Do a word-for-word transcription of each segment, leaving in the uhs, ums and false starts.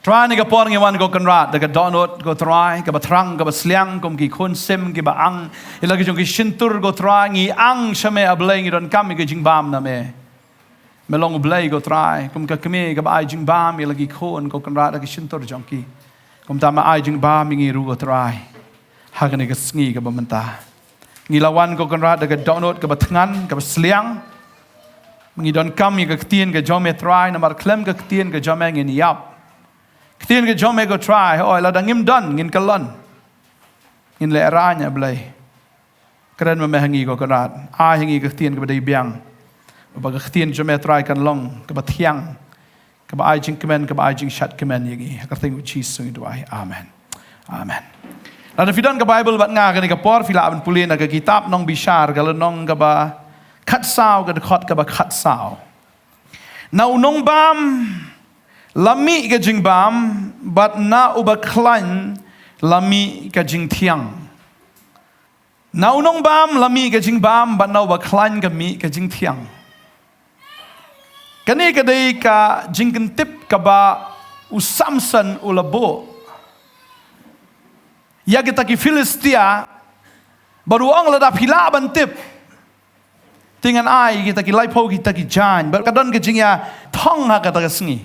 Trai, ha kane ka por ngi wan, ko Kynrad, da ka dohnud, ko Trai, kaba thrang, kaba sliang, kum ki khun sim kiba ang ïa la ki jong ki shyntur, ko Trai, ngi ang sha me, A Blei, ngi donkam ïa ka jingbam na me. Me long U Blei, ko Trai, kum ka kmie kaba ai jingbam ïa la ki khun, ko Kynrad, ha ki shyntur jong ki. Kumta me ai jingbam ïa ngi ruh, ko Trai, ha kane ka sngi kaba mynta. Ngi la wan, ko Kynrad, da ka dohnud kaba thngan, kaba sliang. Ngi donkam ïa ka ktien ka jong me, Trai, namar khlem ka ktien ka jong me ngin ïap. Ktien ka jong me, ko Trai, hooid, lada ngim don, ngin kyllon, ngin lehraiñ, A Blei. Kren ma me ha ngi, ko Kynrad. Ai ha ngi ka ktien kaba dei biang, ba ka ktien jong me, Trai, kan long kaba thiang, kaba ai jingkmen, kaba ai jingshad kmen ïa ngi. Ha ka kyrteng U Jisu ngi duwai. Amen. Amen. Lada phi don ka Baibl bad nga ha kane ka por, phi lah ban pule na ka kitab Nongbishar, ka lynnong kaba khatsaw, ka dkhot kaba khatsaw. Na u nongbam la mih ka jingbam, bad na uba khlaiñ la mih ka jingthiang. Na u nongbam la mih ka jingbam, bad na uba khlaiñ ka mih ka jingthiang. Kane ka dei ka jingkyntip kaba u Samson u la buh ïa kita ki Philistia, bad u ong, lada phi lah ban tip, te ngan ai kita ki laiphew kita ki jaiñ, bad ka don ka jingïathong ha kata ka sngi.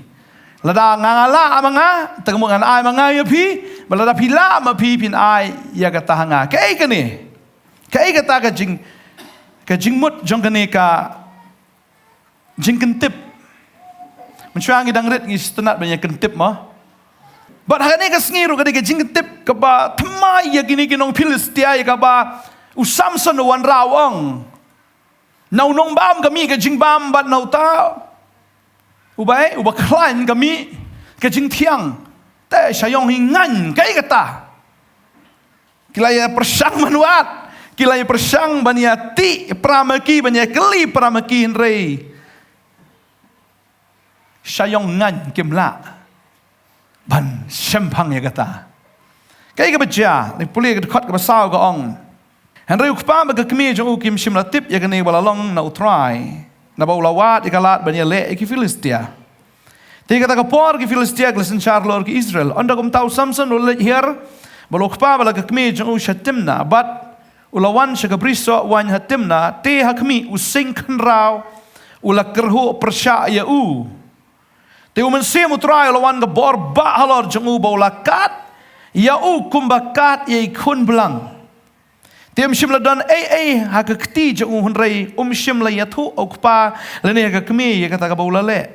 Lada nga, nga lah ma nga, te ka mut ngan ai ma nga ïa phi, bad lada phi lah ma phi, phin ai ïa kata ha nga. Kaei kane? Kaei kata ka jing, ka jingmut jong kane ka jingkyntip? Mynshuwa ngi dang rit, ngi sngewtynnat ban ïa kyntip mo. Bad ha kane ka sngi ruh ka dei ka jingkyntip kaba thymmai ïa kine ki nong Philistia, ïa kaba u Samson u wanrah, u ong, na u nongbam ka mih ka jingbam, bad na uta uba, eh, uba khlaiñ ka mih ka jingthiang. Te sha ïong hi ngaiñ, kaei kata? Ki la ïa pyrshang ban wad, ki la ïa pyrshang ban ïa tih para ma ki, ban ïa kylli para ma ki, hynrei sha ïong ngaiñ kim lah ban shemphang ïa kata. Kaei kaba jia? Ngi pule ka dkhot kaba saw, ka ong, hynrei u kpa bad ka kmie jong u kim shym la tip ïa kane ba la long na U Trai, naba u la wad ïa ka lad ban ïaleh ïa ki Philistia. Te kata ka por ki Philistia ki la synshar halor ki Israel. Ynda kumta u Samson u la leit hiar, bad la u kpa bad la ka kmie jong u sha Timna, bad u la wan sha ka brisoh waiñ ha Timna, te ha khmih, u sing khynraw u la kyrhuh pyrshah ïa u. Te u Mynsiem U Trai u la wan ka bor bah halor jong u, ba u la kad ïa u kumba kad ïa i khun blang. Te um shym la don ei ei ha ka kti jong u, hynrei um shym la ïathuh ha u kpa lane ha ka kmie ïa kata kaba u la leh.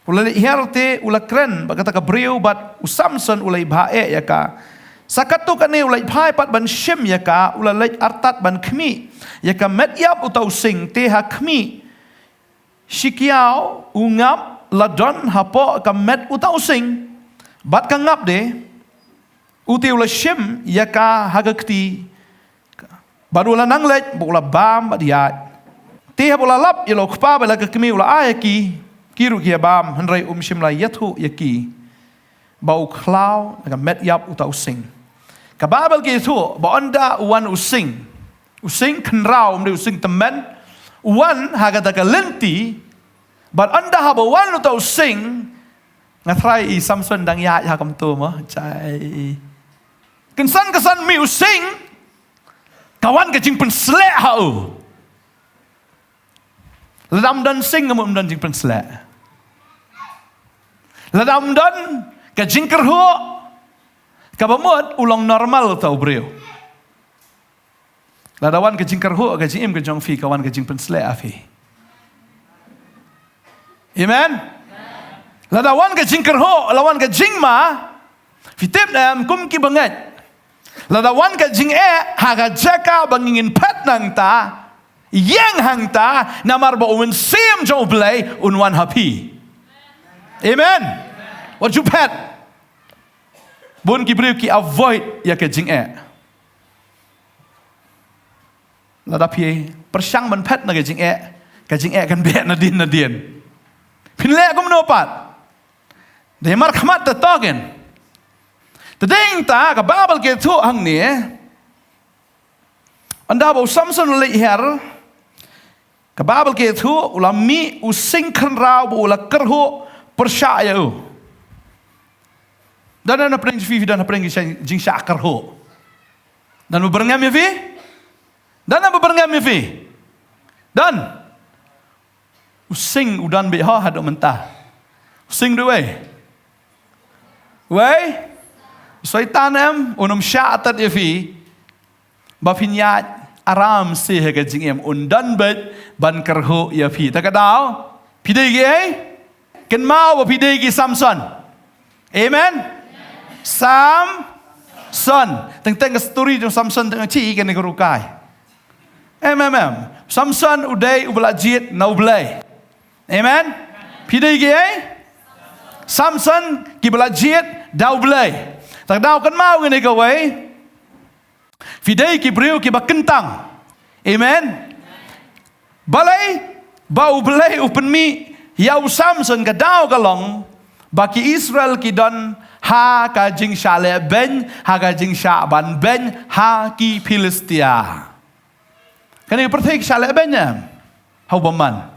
U la leit hiar te u la kren bad kata ka briew, bad u Samson u la ïabha eh ïa ka. Sa katto katne u leit phai pat ban shim ïa ka, u la leit artat ban khmih ïa ka met ïap uta u sing, te ha khmih, shi kyiaw u ngap la don hapoh ka met uta u sing, bad ka ngap de. U te u la shim ïa ka ha ka kti, bad u la nang leit bad u la bam bad ïaid. Te haba u la lap ïa la u kpa bad la ka kmie, u la ai ha ki, ki ruh ki ïa bam, hynrei um shym la ïathuh ïa ki ba u khlaw na ka met ïap uta u sing. Ka Baibl ka ïathuh ba ynda u wan u sing, u sing khynraw, ym dei u sing tymmen, u wan ha kata ka lynti, bad ynda haba wan uta u sing, nga tharai i Samson dang ïaid ha kumto mo, jai. Kynsan kynsan mih u sing, ka wan ka jingpynsleh ha u. Lada ym don sing, ka mut ym don jingpynsleh. Lada ym don ka jingkyrhuh, kaba mut u long normal uta u briew. Lada wan ka jingkyrhuh ha ka jingim ka jong phi, ka wan ka jingpynsleh ha phi. Amen. Lada wan ka jingkyrhuh, lada wan ka jingma, phi tip ne em, kum ki bangeit, lada wan ka jingeh ha ka jaka ba ngin phet nangta, ïeng hangta, namar ba u Mynsiem jong U Blei un wan ha phi. Amen. Wat ju phet. Bun ki briew ki avoid ïa ka jingeh. Lada phi pyrshang ban phet na ka jingeh, ka jingeh kan beh nadien nadien. Phin leh kumno pat? Dei markhmat te to ken. Te dei ta ka Baibl ka ïathuh hangne. Ynda ba u Samson u leit hiar, ka Baibl ka ïathuh u la mih u sing khynraw bad u la kyrhuh pyrshah ïa u. Don, don hapdeng jong phi, phi don hapdeng ki jing, jingshah kyrhuh. Don ba byrngem ïa phi? Don ba byrngem ïa phi? Don. U sing u don beit ho haduh mynta. U sing dei uwei? Uwei? Soitan em, un ym shah tat ïa phi. Ba phin ïaid aram seh ha ka jingim, un don beit ban kyrhuh ïa phi. Ta ka daw, phi dei kiei? Kynmaw ba phi dei ki Samson. Amen. Samson. Teng teng ka story jong Samson teng chi kane ka rukai. Em, em, em. Samson u dei uba la jied na U Blei. Amen. Phi dei kiei? Samson kiba la jied da U Blei. Ta ka daw kynmaw kane kawei. Phi dei ki briew kiba kyntang. Amen. Balei ba U Blei u pynmih ïa u Samson? Ka daw ka long ba ki Israel ki don ha ka jingshah leh beiñ, ha ka jingshah ban beiñ ha ki Philistia. Kane ka pyrthei ki shah leh beiñ em ha u bymman.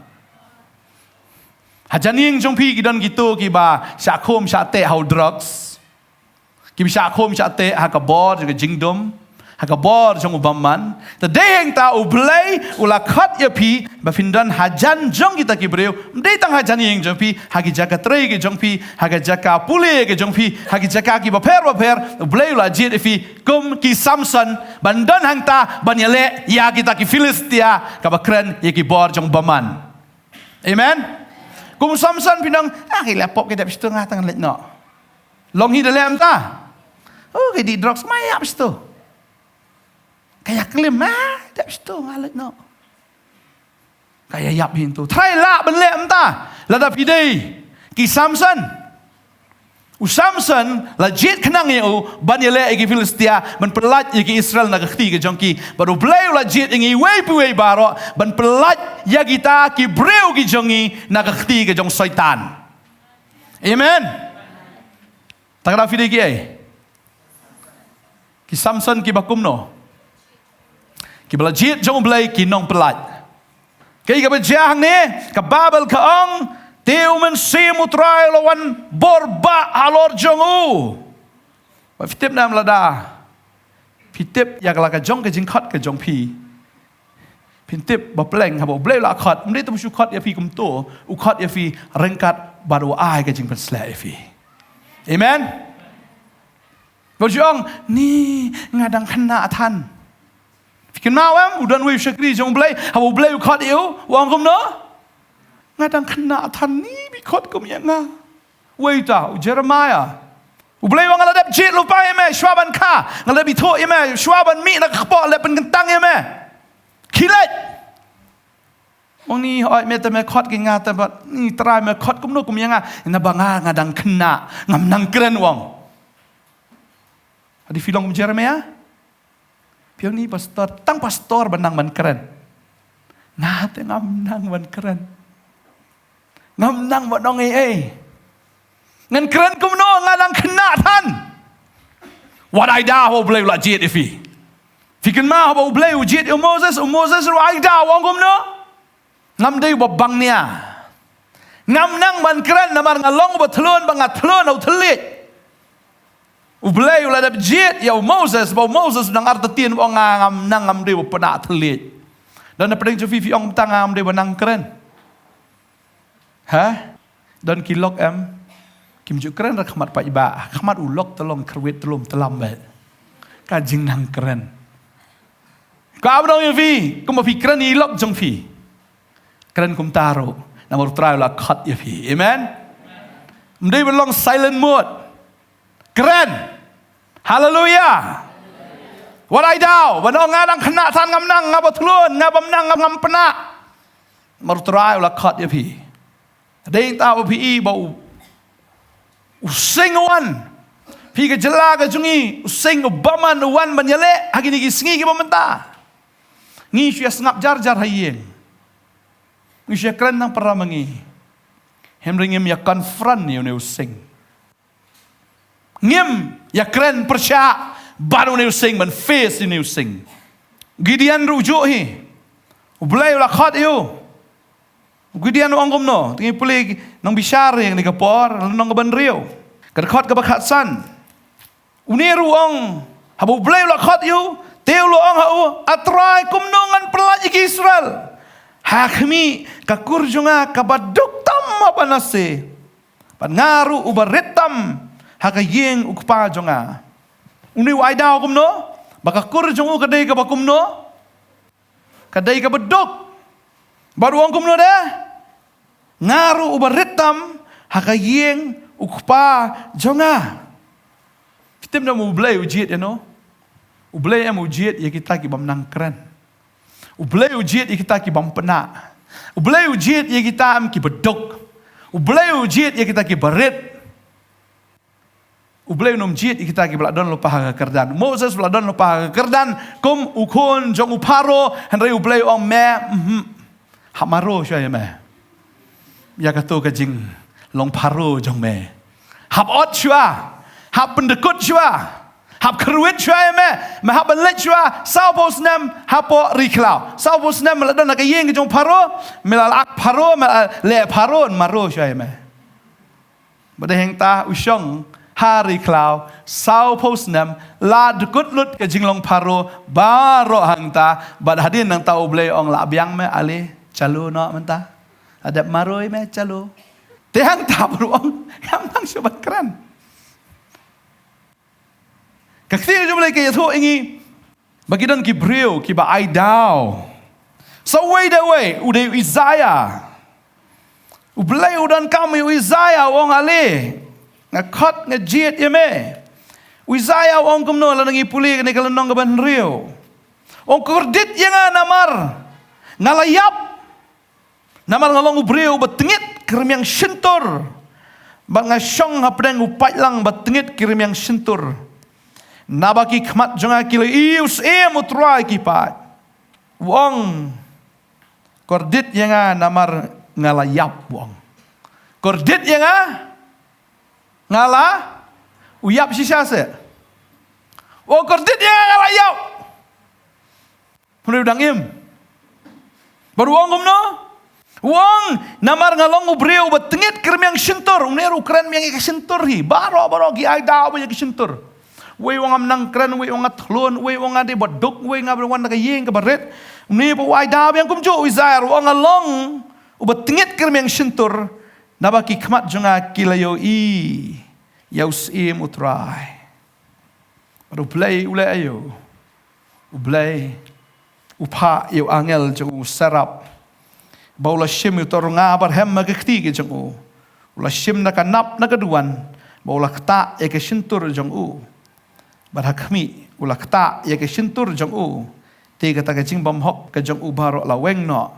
Hajan ïing jong phi ki don kito kiba shah khum shah teh ha u drugs. Kiba shah khum shah teh ha ka bor jong ka jingdum, ha ka bor jong u bymman. Te dei hangta U Blei u la khot ïa phi ba phin don hajan jong kita ki briew. Ym dei tang hajan ïing jong phi, ha ki jaka trei ki jong phi, ha ki jaka pule ki jong phi, ha ki jaka kiba pher ba pher. U Blei u la jied ïa phi kum ki Samson ban don hangta ban ïaleh ïa kita ki Philistia, kaba kren ïa ki bor jong u bymman. Amen. Kum Samson phi nang, ah, ki leh pop ki dep shitu, nga tang leit noh. Long hi da leh mynta. Oh, ki dih drugs, ma ïap shitu. Ka ïa klim, ma dep shitu, nga leit noh. Ka ïa ïap hi tu. Trai lah ban leh mynta. Lada phi dei ki Samson. U Samson la jied khnang ïa u ban ïaleh ïa ki Philistia, ban pyllait ïa ki Israel na ka kti ka jong ki. Bad U Blei u la jied ïa ngi iwei pa iwei baroh ban pyllait ïa kita ki briew ki jong ngi na ka kti ka jong Soitan. Amen. Ta ka daw phi dei kiei? Ki Samson kiba kumno? Kiba la jied jong U Blei, ki nongpyllait. Kaei kaba jia hangne? Ka Baibl ka ong, te U Mynsiem U Trai u la wan bor bah halor jong u. Ba phi tip ne em lada phi tip ïa ka la ka jong ka jingkhot ka jong phi, phin tip ba pleng haba U Blei u la khot, ym dei tang ba shu khot ïa phi kumto, u khot ïa phi ryngkat bad u ai ka jingpynshlur ïa phi. Amen. Ba shu ong, ni nga dang khynnah than. Phi kynmaw em, u don uwei u shakri jong U Blei, haba U Blei u khot ïa u, u ong kumno? Nga dang khynnah than, ni phi khot kum ïa nga. Uwei uta, u Jeremiah. U Blei u ong nga la dep jied lypa ïa me shuwa ban kha, nga la dep ithuh ïa me shuwa ban mih na ka kpoh, la dep pynkyntang ïa me. Khie leit. U ong ni, hooid me te me khot ki nga te bad ni Trai me khot kumno kum ïa nga. Naba nga, nga dang khynnah, ngam nang kren, u ong. Hadien phi long kum Jeremiah? Phi ong ni pastor, tang pastor ba nang ban kren. Nga te ngam nang ban kren. Ngam nang ban ong ei ei. Ngan kren kumno, nga dang khynnah than. Wat ai daw haba U Blei u la jied ïa phi. Phi kynmaw haba U Blei u jied ïa u Moses, u Moses ruh ai daw, u ong kumno? Ngam dei uba bang nia. Ngam nang ban kren namar nga long uba thlun, ba nga thlun ha u thylliej. U Blei u la dep jied ïa u Moses, ba u Moses u nang artatien, u ong nga ngam nang, ngam dei uba pynah thylliej. Don na pdeng jong phi phi ong mynta ngam dei uba nang kren. Ha? Don ki lok em, kim ju kren ha khmat paidbah, khmat u lok te long kyrwit tlum tlam beit. Ka jingnang kren. Ka ba dang ïa phi, kumba phi kren ïa i lok jong phi. Kren kumta ruh, namar U Trai u la khot ïa phi. Amen. Ym dei ban long silent mode. Kren. Haleluia. Wat ai daw, ban ong nga dang khynnah than, ngam nang, nga ba thlun, nga bym nang, ngam, ngam pynah. Namar U Trai u la khot ïa phi. Dei ta ba phi i ba u, u sing u wan. Phi ka jylla ka jong ngi, u sing u bymman u wan ban ïaleh ha kine ki sngi kiba mynta. Ngi shu ïa sngap jar jar ha ïing. Ngi shu ïa kren nang para ma ngi. Hynrei ngim ïa confront ïa une u sing. Ngim ïa kren pyrshah bad une u sing, ban face ïa une u sing. Gideon ruh u juh hi. U Blei u la khot ïa u. U Gideon u ong kumno? Te ngi pule Nongbishar ïa kane ka por, lynnong kaba hynriew, ka dkhot kaba khatsan. Une ruh u ong, haba U Blei u la khot ïa u, te u la ong ha u, A Trai, kumno ngan pyllait ïa ki Israel? Ha khmih, ka kur jong nga kaba duk tam ha Manasseh, bad nga ruh uba rit tam ha ka ïing u kpa jong nga. Une u ai daw kumno ba ka kur jong u ka dei kaba kumno? Ka dei kaba duk. Bad u ong kumno de? Nga ruh uba rit tam ha ka ïing u kpa jong nga. Phi tip ne em, U Blei u jied ïa no? U Blei em u jied ïa kita ki bym nang kren. U Blei u jied ïa kita ki bym pynah. U Blei u jied ïa kita em kiba duk. U Blei u jied ïa kita kiba rit. U Blei um jied ïa kita kiba la don lypa ha ka kyrdan. Moses ba la don lypa ha ka kyrdan kum u khun jong u Pharaoh, hynrei U Blei u ong, me, mhm, hap marwei shuwa ïa me ïa kato ka jinglong Pharaoh jong me. Hap ot shuwa, hap pyndykut shuwa, hap kyrwit shuwa ïa me. Me hap ban leit shuwa sawphew snem hapoh ri khlaw. Sawphew snem me la don ha ka ïing ka jong u Pharaoh, me la leh Pharaoh, me la leh Pharaoh, marwei shuwa ïa me. Bad hangta u shong ha ri khlaw sawphew snem, la dykut lut ka jinglong Pharaoh baroh hangta. Bad hadien nangta U Blei u ong, la biang me, ale, chalu noh mynta. Lada marwei me, chalu. Te hangta bad u ong, ngam nang shuh ban kren. Ka ktien jong U Blei ka ïathuh ïa ngi ba ki don ki briew kiba ai daw. Sa uwei da uwei, u dei u Isaiah. U Blei u donkam ïa u Isaiah, u ong, ale, nga khot, nga jied ïa me. U Isaiah u ong kumno, lada ngi pule kane ka lynnong kaba hynriew, u ong, kordit ïa nga namar nga la ïap. Namar nga long u briew uba tngit ki rmiang shyntur, bad nga shong hapdeng u paidlang ba tngit ki rmiang shyntur. Naba ki khmat jong nga ki la ïohi ïa u Syiem U Trai ki paid. U ong, kordit ïa nga namar nga la ïap, u ong. Kordit ïa nga, nga la, u ïap shisha se. U ong, kordit ïa nga, nga la ïap. Hynrei u dang im. Bad u ong kumno? U ong, namar nga long u briew uba tngit ki rmiang shyntur. Une ruh u kren biang ïa ka shyntur hi. Baroh baroh ki ai daw ba ïa ka shyntur. Uwei u ong ngam nang kren, uwei u ong nga thlun, uwei u ong nga dei ba duk, uwei nga wan na ka ïing kaba rit. Une ba u ai daw biang kumjuh, u Isaiah ruh u ong, nga long uba tngit ki rmiang shyntur. Naba ki khmat jong nga ki la ïohi ïa u Syiem U Trai. Bad U Blei u leh aïu? U Blei u phah ïa u angel jong u, seraph, ba u la shim ïa uta u rnga barhem ha ka kti ka jong u. U la shim na ka nap na ka duwan, ba u la ktah ïa ka shyntur jong u. Bad ha khmih u la ktah ïa ka shyntur jong u. Te kata ka jingbymhok ka jong u baroh la weng noh.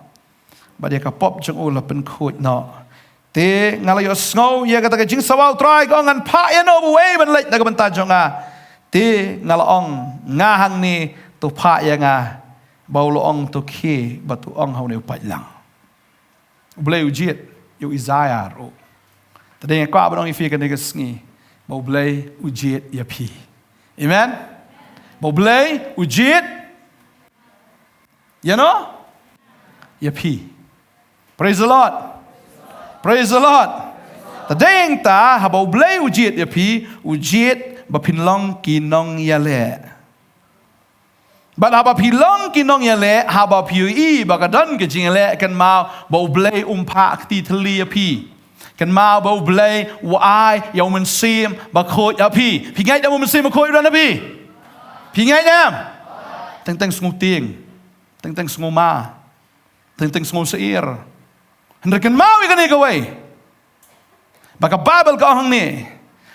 Bad ïa ka pop jong u la pynkhuid noh. Te nga la ïohsngew ïa kata ka jingsawa U Trai ka ong, ngan phah ïano uwei ban leit na ka bynta jong nga? Te nga la ong, nga hangne, to phah ïa nga. Ba u la ong, to khie bad to ong ha une u paidlang. U Blei u jied ïa u Isaiah ruh. Te dei nga kwah ban ong ïa phi kane ka sngi ba U Blei u jied ïa phi. Amen. Ba U Blei u jied ïano? Ïa phi. Praise the Lord. Praise the Lord. Te dei hangta haba U Blei u jied ïa phi, u jied ba phin long ki nongïaleh. Bad haba phi long ki nongïaleh, haba phi ïohi ba ka don ka jingïaleh, kynmaw ba U Blei um phah kti thylli ïa phi. Kynmaw ba U Blei u ai ïa U Mynsiem Bakhuid ïa phi. Phi ngeit ïa U Mynsiem Bakhuid u don ha phi? Phi ngeit em? Teng teng sngewtieng. Teng teng sngewma. Teng teng sngewsyier. Hynrei kynmaw ïa kane kawei, ba ka Baibl ka ong hangne,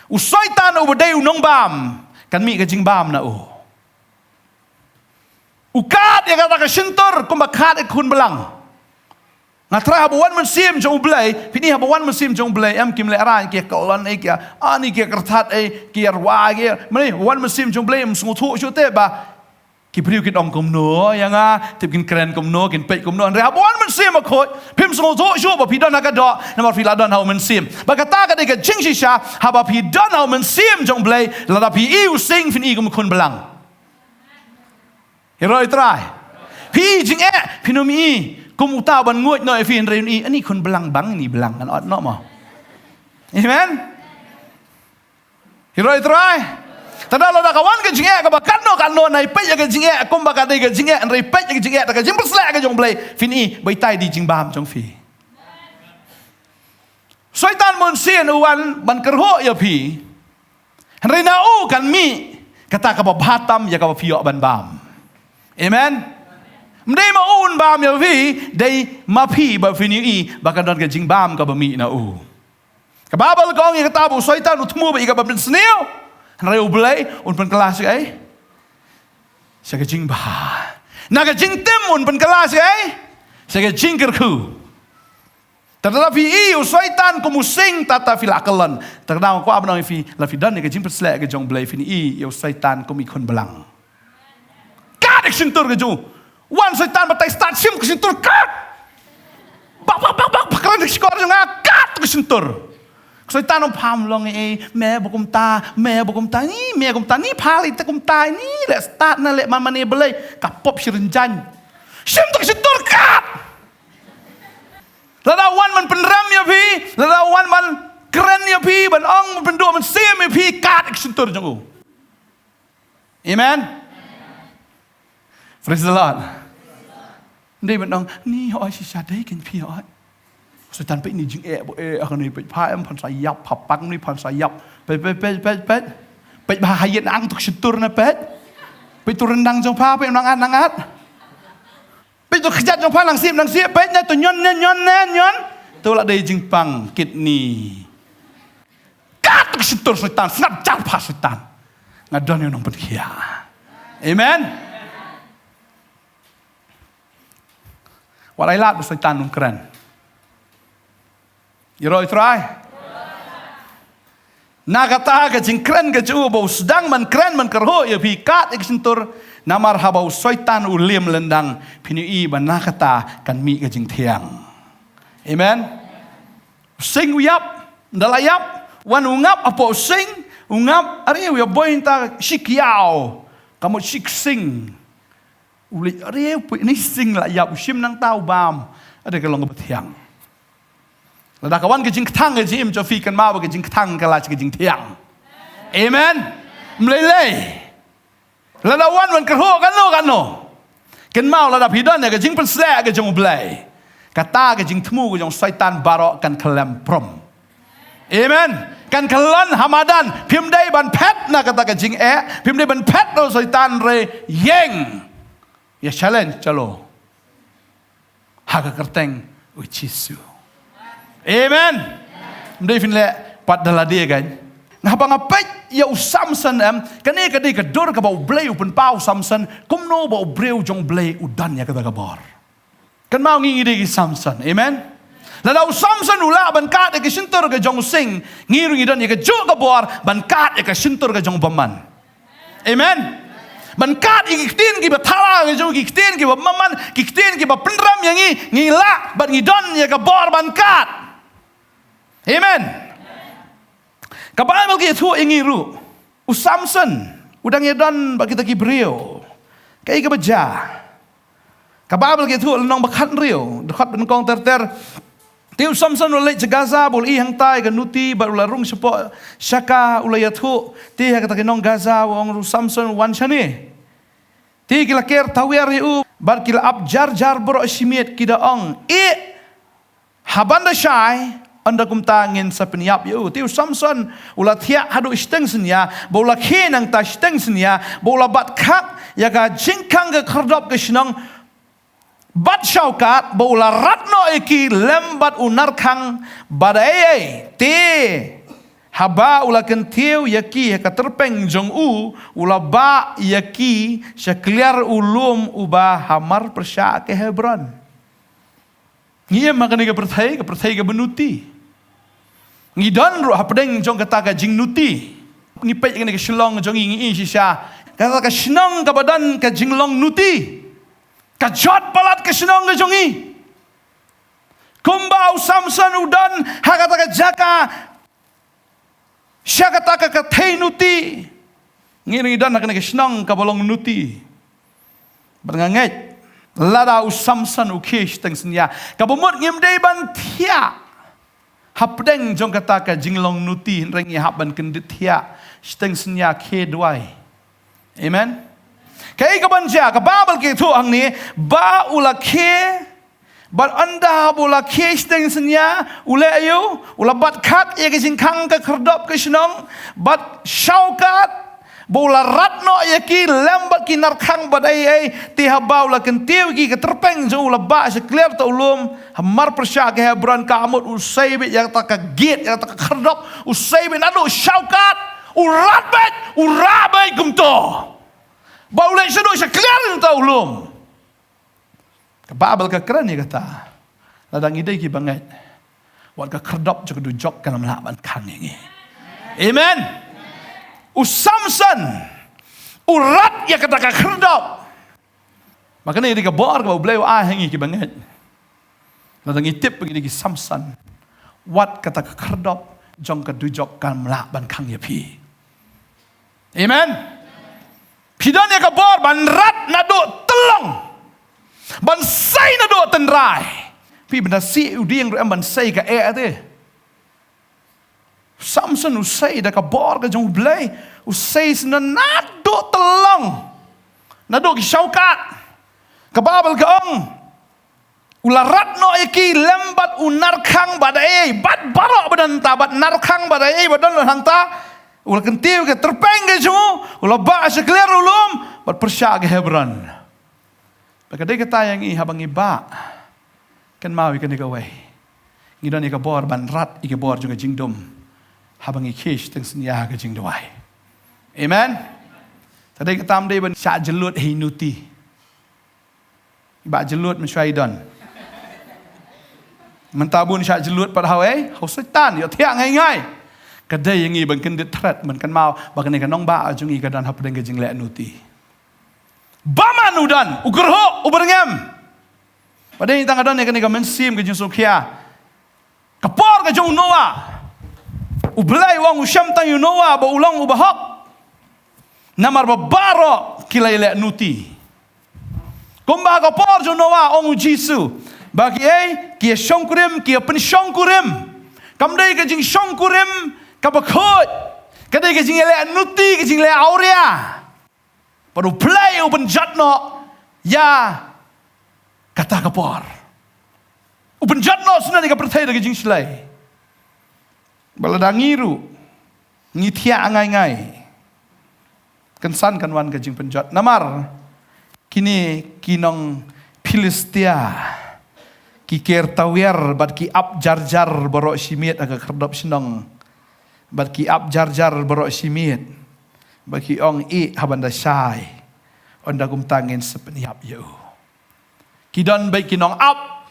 u Soitan uba dei u nongbam kan mih ka jingbam na u. U kad ïa kata ka shyntur kumba kad ïa ka khun blang. Nga trai haba wan mynsiem jong U Blei, phi ni haba wan mynsiem jong U Blei, em kim lehraiñ ki ïa kyllon ei, ki ïa ani, ki ïa kyrthat ei, ki ïa rwai, ki ïa, mane, wan mynsiem jong U Blei em sngewthuh shuh te ba ki briew kin ong kumno ïa nga, tip kin kren kumno, kin peit kumno. Hynrei haba wan Mynsiem Bakhuid, phim sngewthuh shuh ba phi don ha ka doh, namar phi la don ha U Mynsiem. Ba kata ka dei ka jingshisha, haba phi don ha U Mynsiem jong U Blei, lada phi i u sing phin i kum u khun blang. Hero i trai. Phi i jingeh, phin ym i kum uta ban nguid noh ïa phi, hynrei un i, ani khun blang bang, ani blang kan ot noh mo. Amen. Hero i trai. Te lada ka wan ka jingeh kaba katno katno, nai peit ïa ka jingeh kumba ka dei ka jingeh, hynrei peit ïa ka jingeh da ka jingpynshlur ka jong U Blei, phin i ba itai i jingbam jong phi. Soitan bun sien u wan ban kyrhuh ïa phi. Hynrei na u kan mih kata kaba bha tam ïa kaba phi ïoh ban bam. Amen. Ym dei ma u un bam ïa phi, dei ma phi ba phin ïohi ba ka don ka jingbam kaba mih na u. Ka Baibl ka ong ïa kata ba u Soitan u thmu ba ïa kaba pynsniew. Hynrei U Blei un pynkylla sha kaei? Sha ka jingbha. Na ka jingtim un pynkylla sha kaei? Sha ka jingkyrkhu. Te lada phi i u Soitan kum u sing, tata phi la kyllon. Te lada nga kwah ban ong ïa phi, lada phi don ïa ka jingpynshlur ka jong U Blei, phin i ïa u Soitan kum i khun blang. Kat ïa ka shyntur ka jong u. Wan Soitan batai start shim ka shyntur kat. Bak bak bak bak bak, kren ïa ka shkor jong nga kat ka shyntur. Soitan um pham long ei, me ba kumta, me ba kumta, ni me kumta, ni pha lei te kumta, ni leh start na leh man mane balei, ka pop shi rynjang. Shim te ka shyntur kat. Lada wan ban pynrem ïa phi, lada wan ban kren ïa phi, ban ong, ban pynduh, ban sim ïa phi, kat ïa ka shyntur jong u. Amen. Praise the Lord. Ndei ban ong, ni hoi shisha dei kein phi hoi. Soitan peit ni jingeh ba eh, ah, ni peit pha em phan sa ïap, pha pang ni phan sa ïap. Peit, peit, peit, peit, peit. Peit ba ha ïit nang tu ka shyntur na peit. Peit tu ryndang jong pha, peit nang at, nang at. Peit tu khjat jong pha nang sip, nang sip, peit na tu ñion, ñion, ñion, ñion, ñion. Tu la dei jingpang kidney. Kat ka shyntur Soitan, sngap jar pha Soitan. Nga don ïa u nongpynkhiah. Amen. Wat ai lad ba Soitan un kren. Ïaroh ïa u Trai. Na kata ka jingkren ka jong u ba u sdang ban kren ban kyrhuh ïa phi kat ïa ka shyntur, namar haba u Soitan u liem lyndang, phin ïohi ba na kata kan mih ka jingthiang. Amen. U sing u ïap, ynda la ïap, wan u ngap hapoh u sing, u ngap, are u ïa boi nta shi kiaw, ka mut shi ksing. U leit are u poi ni sing la ïap, u shim nangta u bam. Ade ka long kaba thiang. Lada ka wan ka jingkthang ka jingim jong phi, kynmaw ba ka jingkthang ka la sha ka jingthiang. Amen. Ym lei lei. Lada wan wan kyrhuh kano kano, kynmaw lada phi don ïa ka jingpynshlur ka jong U Blei, kata ka jingthmu ka jong Soitan baroh kan khlem prom. Amen. Kan kyllon ha madan. Phim dei ban phet na kata ka jingeh, phim dei ban phet na u Soitan, re ïeng. Ïa challenge chalo ha ka kyrteng u Jisu. Amen. Ym dei phin leh pat da lade kan. Nga haba nga peit ïa u Samson em, kane ka dei ka dur kaba U Blei u pynpaw u Samson, kumno ba u briew jong U Blei u don ïa kata ka bor. Kynmaw ngi ngi dei ki Samson. Amen. Lada u Samson u lah ban kat ïa ka shyntur ka jong u sing, ngi ruh ngi don ïa ka juh ka bor ban kat ïa ka shyntur ka jong u bymman. Amen. Ban kat ïa ki ktien kiba thala ka jong u, ki ktien kiba bymman, ki ktien kiba pynrem ïa ngi, ngi lah bad ngi don ïa ka bor ban kat. Amen. Ka Baibl ka ïathuh ïa ngi ruh, u Samson u dang ïadon bad kita ki briew. Kaei kaba jia? Ka Baibl ka ïathuh lynnong ba khathynriew, dkhot ba nyngkong ter ter. Te u Samson u la leit sha Gaza, ba u la ïohi hangtai ka nuti, bad u la rung shapoh shaka, u la ïathuh. Te ha kata ki nong Gaza u ong ruh, u Samson wan shane. Te ki la ker tawiar ïa u, bad ki la ap jar jar baroh shi miet, ki da ong, ïeh, ha ban da shai, ynda kumta ngin sa pynïap ïa u. Te u Samson u la thiah haduh shiteng synñia, ba u la khie nangta shiteng synñia, ba u la bat khak ïa ka jingkhang ka khyrdop ka shnong, bad shawkat, ba u la rat noh ïa ki lem bad u narkhang, bad ei ei. Te haba u la kyntiew ïa ki ha ka tyrpeng jong u, u la bah ïa ki sha kliar u lum uba hamar pyrshah ka Hebron. Ngi im ha kane ka pyrthei, ka pyrthei kaba nuti. Ngi don ruh hapdeng jong kata ka jingnuti. Ngi peit kane ka Shillong jong ngi, ngi ïohi shisha, kata ka shnong kaba don ka jinglong nuti. Ka jot palat ka shnong ka jong ngi. Kumba u Samson u don ha kata ka jaka, sha kata ka kynthei nuti. Ngi ruh ngi don ha kane ka shnong kaba long nuti. Bad nga ngeit lada u Samson u khie shiteng synñia, kaba mut ngim dei ban thiah hapdeng jong kata ka jinglong nuti, hynrei ngi hap ban kyndit thiah shiteng synñia khie duwai. Amen. Kaei kaban jia, ka Baibl ka ïathuh hangne ba u la khie, bad ynda ba u la khie shiteng synñia, u leh aïu, u la bat khmat ïa ka jingkhang ka khyrdop ka shnong, bad shawkat, ba u la rat noh ïa ki lem bad ki narkhang bad ei ei, te haba u la kyntiew ïa ki, ka tyrpeng jong u la bah sha kliar ta u lum, hamar pyrshah ka Hebron, ka mut u sei beit ïa kata ka gate, ïa kata ka khyrdop, u sei beit naduh shawkat, u rat beit, u rah beit kumto. Ba u leit shaduh sha kliar ta u lum. Ka Baibl ka kren ïa kata. Lada ngi dei ki bangeit, wat ka khyrdop jong ka dujok kan ym lah ban khang ïa ngi. Amen. U Samson u rat ïa kata ka khyrdop. Ba kane dei ka bor kaba U Blei u ai ha ngi ki bangeit. Lada ngi tip ba ngi dei ki Samson, wat kata ka khyrdop jong ka dujok kan ym lah ban khang ïa phi. Amen. Phi don ïa ka bor ban rat naduh tyllong, ban sei naduh tynrai. Phi, ban da sih u dieng ruh em ban sei ka eh te. Samson u sei da ka bor ka jong U Blei, u sei sngewbha naduh tyllong, naduh ki shawkat. Ka Baibl ka ong, u la rat noh ïa ki lem bad u narkhang bad ei ei, bad baroh ba don hangta, bad narkhang bad ei ei ba don hangta. U la kyntiew ïa ka tyrpeng ka jong u, u la bah sha kliar u lum, bad pyrshah ka Hebron. Ba ka dei kata ïa ngi, haba ngi bah, kynmaw ïa kane kawei. Ngi don ïa ka bor ban rat ïa ka bor jong ka jingdum, haba ngi khie shiteng synñia ha ka jingduwai. Amen. Te dei kata, ym dei ban shah jyllud hi nuti. Ba jyllud mynshuwa i don. Mynta bun shah jyllud pat ha wei, ha u Soitan, ïohthiah ngai ngai. Ka dei ïa ngi ban kyndit thret, ban kynmaw ba kane ka nongbah jong ngi ka don hapdeng ka jingleh nuti. Bymman u don, u kyrhuh, u byrngem. Ba dei tang ka don ïa kane ka mynsiem ka jingsngewkhia. Ka por ka jong u Noah, U Blei u ong u shem tang ïa u Noah ba u long u bahok. Namar ba baroh ki la ïaleh nuti. Kumba ha ka por jong u Noah, ong u Jisu, ba ki ei, ki ïa shongkurim, ki ïa pynshongkurim. Kam dei ka jingshongkurim kaba khuid, ka dei ka jingïaleh nuti, ka jingleh awria. Bad U Blei u pynjot noh ïa kata ka por. U pynjot noh sngewbha ïa ka pyrthei da ka jingshlei. Ba lada ngi ruh ngi thiah ngai ngai, kynsan kan wan ka jingpynjot. Namar kine ki nong Philistia ki ker tawiar bad ki ap jar jar baroh shi miet ha ka khyrdop shnong. Bad ki ap jar jar baroh shi miet. Bad ki ong, ïeh, haba nda shai, ynda kumta ngin sa pynïap ïa u. Ki don beit ki nong ap.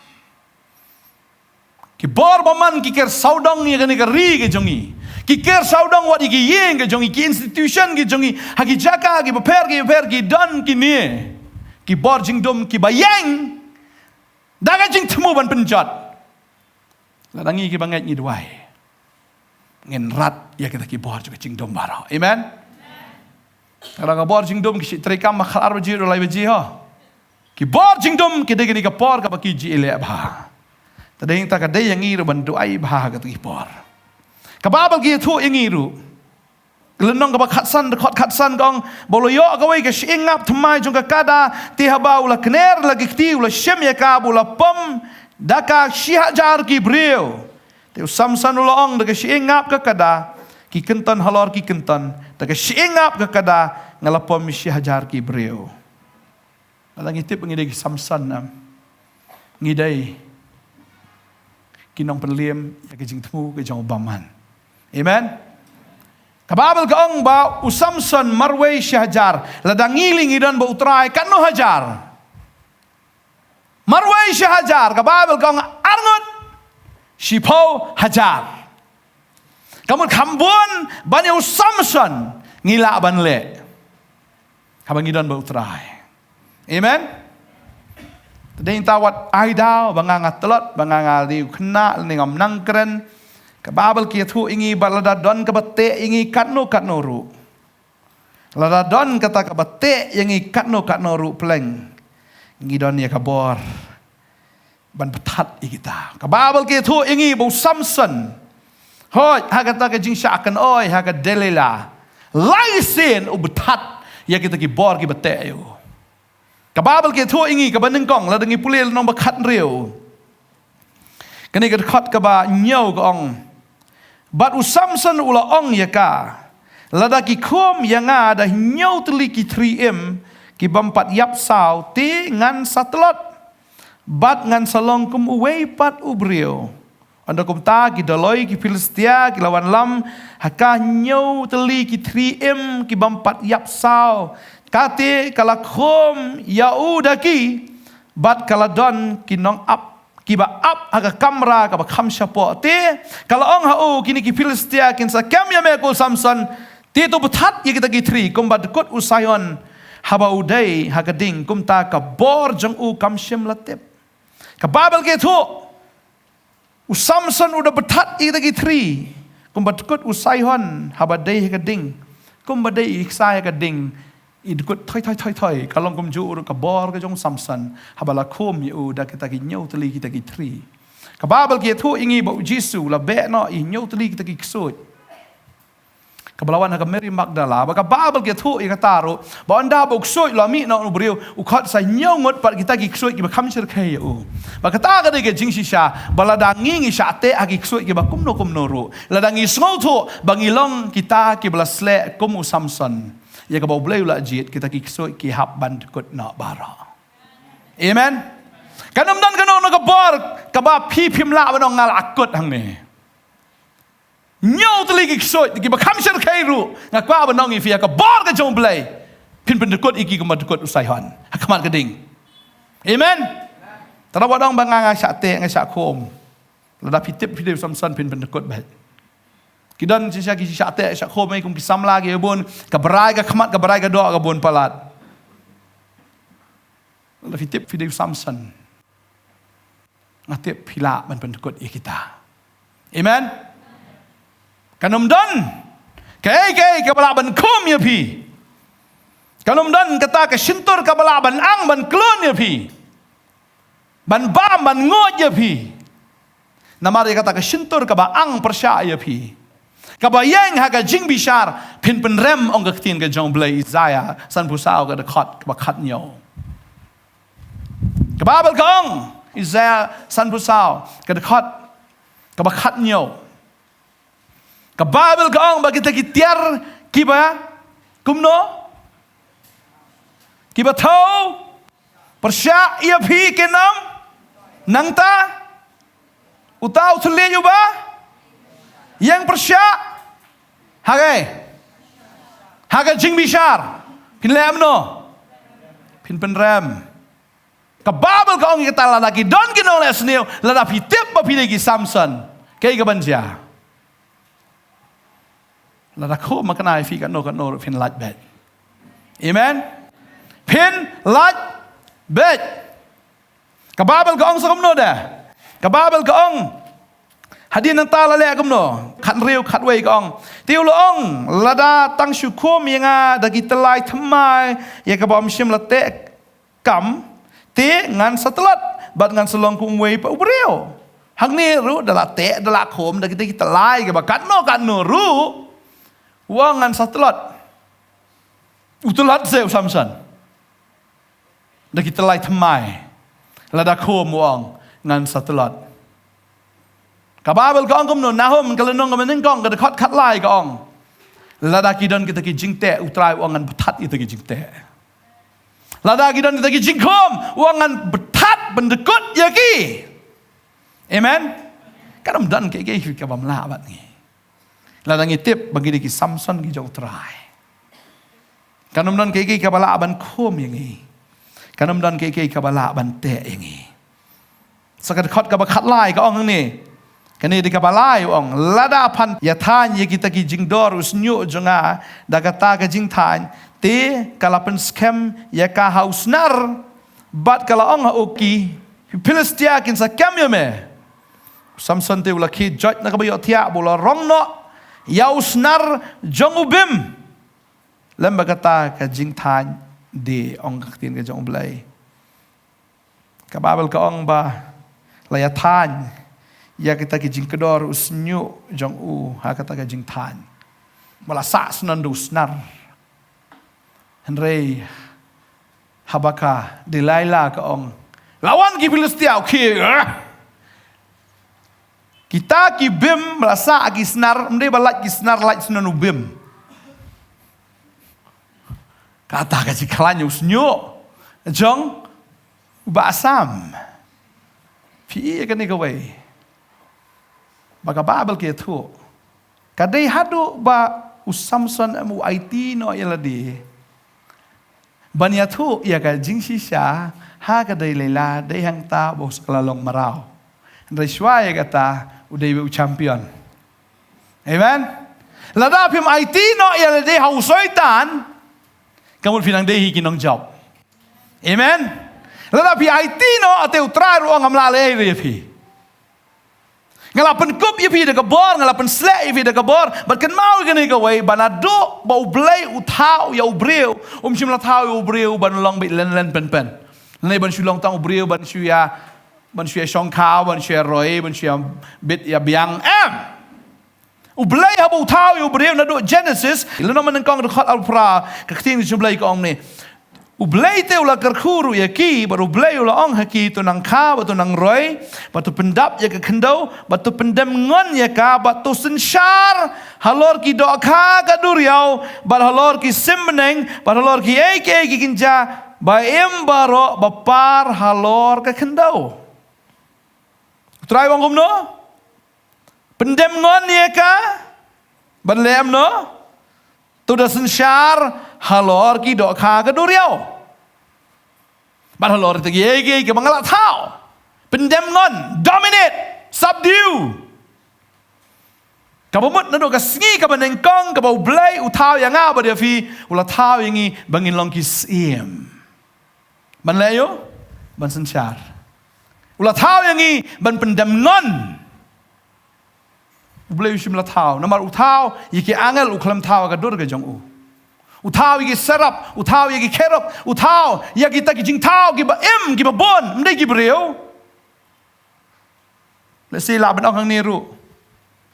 Ki bor bymman ki ker sawdong ïa kane ka ri ka jong ngi. Ki ker sawdong wat ïa ki ïing ka jong ngi, ki institution ki jong ngi, ha ki jaka ki bapher ki bapher ki don kine ki bor jingdum kiba ïeng da ka jingthmu ban pynjot. Lada ngi ki bangeit ngi duwai, ngin rat ïa kita ki bor jong ka jingdum baroh. Amen. Lada ka bor jingdum ki shu treikam ba khatar baje ruh lai baje ho. Ki bor jingdum ki dei kane ka por kaba ki ju ïaleh bha. Te dei ta ka dei ïa ngi ruh ban duwai bha ha kita ki por. Ka Baibl ka ïathuh ïa ngi ruh. Lynnong kaba khatsan, dkhot khatsan ka ong, ba u la ïoh kawei ka shyieng ngap thymmai jong ka kada, te haba u la kner la ki kti, u la shim ïa ka, ba u la pom da ka shi hajar ki briew. Te u Samson u la ong da ka shyieng ngap ka kada, ki kynton halor ki kynton, da ka shyieng ngap ka kada, nga la pom shi hajar ki briew. Lada ngi tip ngi dei ki Samson, em, ngi dei ki nongpynliem ïa ka jingthmu ka jong u bymman. Amen. Ka Baibl ka ong ba u Samson marwei shi hajar. Lada ngi lei ngi don bad u Trai katno hajar? Marwei shi hajar. Ka Baibl ka ong arngut shiphew hajar. Ka mut kham bun ban ïa u Samson ngi lah ban leh haba ngi don bad u Trai. Amen. Te dei ta wat ai daw ba nga nga tlot, ba nga nga dei u khynnah, lane ngam nang kren. Ka Baibl ka ïathuh ïa ngi ba lada don kaba teh ïa ngi katno katno ruh, lada don kata kaba teh ïa ngi katno katno ruh pleng, ngi don ïa ka bor ban pynthat ïa kita. Ka Baibl ka ïathuh ïa ngi ba u Samson, hooid, ha kata ka jingshah kynoi ha ka Delilah, Lai sien u bthat ïa kita ki bor kiba teh ïa u. Ka Baibl ka ïathuh ïa ngi kaba nyngkong, lada ngi pule lynnong ba khathynriew. Kane ka dkhot kaba hynñiew ka ong. Bad u Samson u la ong ïa ka, lada ki khum ïa nga da hynñiew tylli ki thri im ki bym pat ïap saw, te ngan sa tlot. Bad ngan sa long kum uwei pat u briew. Ynda kumta ki dolloi ki Philistia ki la wanlam ha ka hynñiew tylli ki thri im ki bym pat ïap saw. Kata ka la khum ïa u da ki, bad ka la don ki nongap kiba ap ha ka kamra kaba kham shapoh. Te ka la ong ha u, kine ki Philistia kin sa kem ïa me ko Samson. Te to bthat ïa kita ki thri kumba dkut u Sihon haba u dei ha ka ding, kumta ka bor jong u kam shym la tip. Ka Baibl ka ïathuh, u Samson u da bthat ïa kita ki thri kumba dkut u Sihon haba dei ha ka ding. Kumba dei i ksai ha ka ding, i dkut thoi thoi thoi thoi. Ka long kumjuh ruh ka bor ka jong u Samson haba la khum ïa u da kita ki hynñiew tylli kita ki thri. Ka Baibl ka ïathuh ïa ngi ba u Jisu u la beh noh ïa hynñiew tylli kita ki ksuid. Kaba la wan ha ka Mary Magdala, ba ka Baibl ka ïathuh ïa kata ruh, ba ynda ba u ksuid u la mih noh na u briew, u khot sa hynñiew ngut pat kita ki ksuid kiba kham shyrkhei ïa u. Ba kata ka dei ka jingshisha ba lada ngi, ngi shah teh ha ki ksuid kiba kumno kumno ruh, lada ngi sngewthuh ba ngi long kita kiba la sleh kum u Samson, ïa kaba U Blei u la jied, kita ki ksuid ki hap ban dkut noh baroh. Amen. Kan ym don kano kano ka bor kaba phi phim lah ban ong nga la kut hangne. Hynñiew tylli ki ksuid kiba kham shyrkhei ruh, nga kwah ban ong ïa phi, ha ka bor ka jong U Blei, phin pyndkut ïa ki kumba dkut u Sihon ha khmat ka ding. Amen. Tang ba ong ba nga, nga shah teh, nga shah khum. Lada phi tip phi dei u Samson, phin pyndkut beit. Ki don shisha ki shah teh shah khum, eh, kum ki samla ki bun, ka brai ka khmat, ka brai ka doh ka bun palat. Lada phi tip phi dei u Samson, nga tip phi lah ban pyndkut ïa kita. Amen. Kan ym don kaei kaei kaba lah ban khum ïa phi. Kan ym don kata ka shyntur kaba lah ban ang ban klun ïa phi, ban bam ban nguid ïa phi. Namar ïa kata ka shyntur kaba ang pyrshah ïa phi, kaba ïeng ha ka jingbishar, phin pynrem, ong ka ktien ka jong U Blei, Isaïah sanphew saw ka dkhot kaba khathynñiew. Ka Baibl ka ong, Isaïah sanphew saw ka dkhot kaba khathynñiew. Ka Baibl ka ong ba kita ki tiar kiba kumno, kiba thew pyrshah ïa phi kin ym nangta uta u thylliej uba ïeng pyrshah ha kaei? Ha ka jingbishar. Phin leh kumno? Phin pynrem. Ka Baibl ka ong ïa kita, lada ki don ki nongleh sniew, lada phi tip ba phi dei ki Samson, kaei kaban jia? Lada khum ma kane ïa phi, kano kano ruh phin lait beit. Amen. Phin lait beit. Ka Baibl ka ong sa kumno de? Ka Baibl ka ong, hadien nangta la leh kumno? Khathynriew khatwei ka ong, te u la ong, lada tang shu khum ïa nga da ki tyllai thymmai ïa kaba ym shym la teh kam, te ngan sa tlot bad ngan sa long kum uwei pat u briew. Hangne ruh da la teh, da la khum da kita ki tyllai kiba katno katno ruh, u ong ngan sa tlot. U tlot seh u Samson da ki tyllai thymmai. Lada khum, u ong ngan sa tlot. Ka Baibl ka ong kumno? Nahum ka lynnong kaba nyngkong ka dkhot khatlai ka ong, lada ki don kita ki jingteh, U Trai u ong ngan bthat ïa kita ki jingteh. Lada ki don kita ki jingkhum, u ong ngan bthat pyndkut ïa ki. Amen. Kan ym don kaei kaei kaba ym lah bad ngi. Lada ngi tip ba ngi dei ki Samson ki jong U Trai, kan ym don kaei kaei kaba lah ban khum ïa ngi. Kan ym don kaei kaei kaba lah ban teh ïa ngi. Sa ka dkhot kaba khatlai ka ong hangne, kane dei kaba lai, u ong, lada phan ïa thaiñ ïa kita ki jingdor u shñiuh jong nga da kata ka jingthaiñ, te ka la pynskhem ïa ka ha u snar, bad ka la ong ha u, ki Philistia kin sa kem ïa me. U Samson te u la khie joit na kaba ïohthiah bad u la rong noh ïa u snar jong u bim lem bad kata ka jingthaiñ. Dei, ong ka ktien ka jong U Blei. Ka Baibl ka ong ba la ïa thaiñ ïa kita ki jingkdor u shñiuh jong u ha kata ka jingthaiñ. Ba la sah snan da u snar. Hynrei haba ka Delilah ka ong, "La wan ki Philistia, okay." Kita ki bim ba la sah ki snar, ym dei ba lait ki snar, lait snan u bim. Kata ka jingkhlaiñ u shñiuh jong u Bah Sam. Phi i ïa kane kawei ba ka Baibl ka ïathuh, ka dei haduh ba u Samson em u aiti noh ïa lade ban ïathuh ïa ka jingshisha ha ka Delilah, dei hangta ba u sa la long mraw. Hynrei shuwa ïa kata u dei u champion. Amen. Lada phim aiti noh ïa lade ha u Soitan, ka mut phi nang dei hi ki nongjop. Amen. Lada phi aiti noh, te u Trai ruh u ong, ngam lah leh ei ruh ïa phi. Nga la pynkup ïa phi da ka bor, nga la pynsleh ïa phi da ka bor, bad kynmaw ïa kane kawei, ba naduh ba U Blei u thaw ïa u briew, um shym la thaw ïa u briew ban long beit len len pynpyn. Lane ban shu long tang u briew ban shu ïa, ban shu ïa shongkha, ban shu ïa roi, ban shu ïa bit ïa biang. Em. U Blei haba u thaw ïa u briew naduh Genesis, lano mynnyngkong dkhot arphew phra, ka ktien jong U Blei ka ong ne. U Blei te u la kyrkhu ruh ïa ki, bad U Blei u la ong ha ki, to nang kha, bad to nang roi, bad to pyndap ïa ka khyndew, bad to pyndem ngon ïa ka, bad to synshar halor ki dohkha ka duriaw, bad halor ki sim bneng, bad halor kiei kiei ki kynja ba im baroh ba par halor ka khyndew. U Trai u ong kumno? Pyndem ngon ïa ka. Ban leh kumno? To da synshar halor ki dohkha ka duriaw. Bad halor kita kiei kiei kiba nga la thaw. Pyndem ngon, dominate, subdue. Kaba mut naduh ka sngi kaba nyngkong kaba U Blei u thaw ïa nga bad ïa phi, u la thaw ïa ngi ba ngin long ki syiem. Ban leh aïu? Ban synshar. U la thaw ïa ngi ban pyndem ngon. U Blei u shym la thaw, namar u thaw ïa ki angel, u khlem thaw ka dur ka jong u. U thaw ïa ki serap, u thaw ïa ki kherub, u thaw ïa kita ki jingthaw kiba im, kiba bun, ym dei ki briew. Lehse lah ban ong hangne ruh,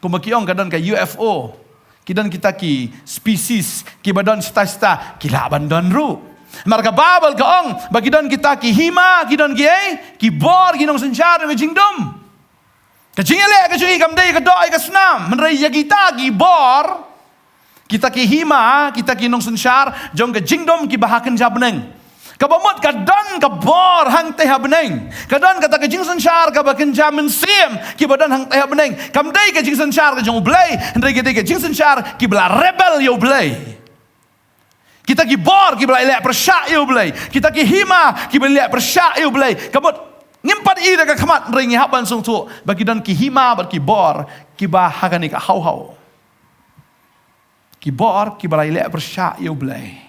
kumba ki ong ka don ka U F O, ki don kita ki species kiba don shata shata, ki lah ban don ruh. Namar ka Baibl ka ong ba ki don kita ki hima, ki don kiei, ki bor, ki nongsynshar jong ka jingdum. Ka jingïaleh ka jong ngi kam dei ka doh ïa ka snam, hynrei ïa kita ki bor, kita ki hima, kita ki nongsynshar jong ka jingdum kiba ha kynja bneng. Kaba mut ka don ka bor hangtei ha bneng. Ka don kata ka jingsynshar kaba kynja mynsiem kiba don hangtei ha bneng. Kam dei ka jingsynshar ka jong U Blei, hynrei ka dei ka jingsynshar kiba la rebel ïa U Blei. Kita ki bor kiba la ïaleh pyrshah ïa U Blei. Kita ki hima kiba la ïaleh pyrshah ïa U Blei. Ka mut ngim pat i da ka khmat, hynrei ngi hap ban sngewthuh ba ki don ki hima bad ki bor kiba ha kane ka haw haw. Ki bor kiba la ïaleh pyrshah ïa U Blei.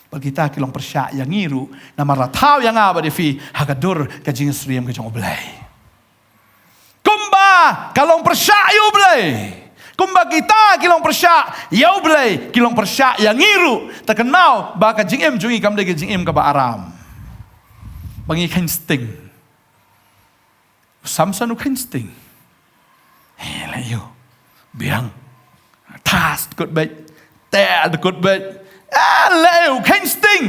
Bad kita ki long pyrshah ïa ngi ruh, namar la thaw ïa nga bad ïa phi ha ka dur ka jingsyriem ka jong U Blei. Kumba ka long pyrshah ïa U Blei, kumba kita ki long pyrshah ïa U Blei, ki long pyrshah ïa ngi ruh. Te kynmaw ba ka jingim jong ngi kam dei ka jingim kaba aram. Ba ngi kheiñ sting. U Samson u kheiñ sting. He, leh ïa u. Biang. Thas dkut beit. Te dkut beit. Ah, leh ïa u kheiñ sting.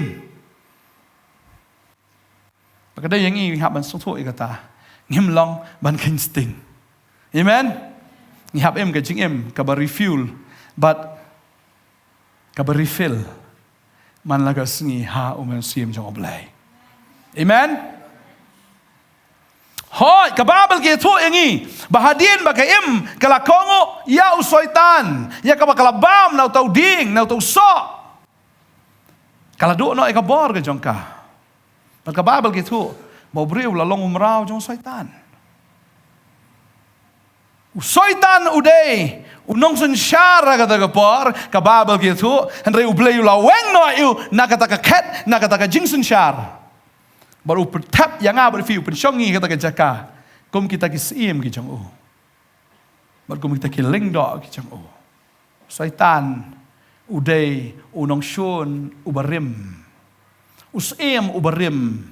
Ba ka dei ïa ngi hap ban sngewthuh ïa kata. Ngim long ban kheiñ sting. Amen. Ngi hap im ka jingim kaba refuel bad kaba refill man la ka sngi ha U Mynsiem jong U Blei. Amen. Hooid, ka Baibl ka ïathuh ïa ngi ba hadien ba ka im ka la kohnguh ïa u Soitan, ïa kaba ka la bam na uta u dieng, na uta u soh, ka la duh noh ïa ka bor ka jong ka. Bad ka Baibl ka ïathuh ba u briew u la long u mraw jong u Soitan. U Soitan u dei u nongsynshar ha kata ka por, ka Baibl ka ïathuh, hynrei U Blei u la weng noh ïa u na kata ka khet, na kata ka jingsynshar. Bad u pynthep ïa nga bad phi, u pynshong ngi ha kata ka jaka kum kita ki syiem ki jong u. Bad kum kita ki lyngdoh ki jong u. Soitan u dei u nongshun uba rim. U syiem uba rim.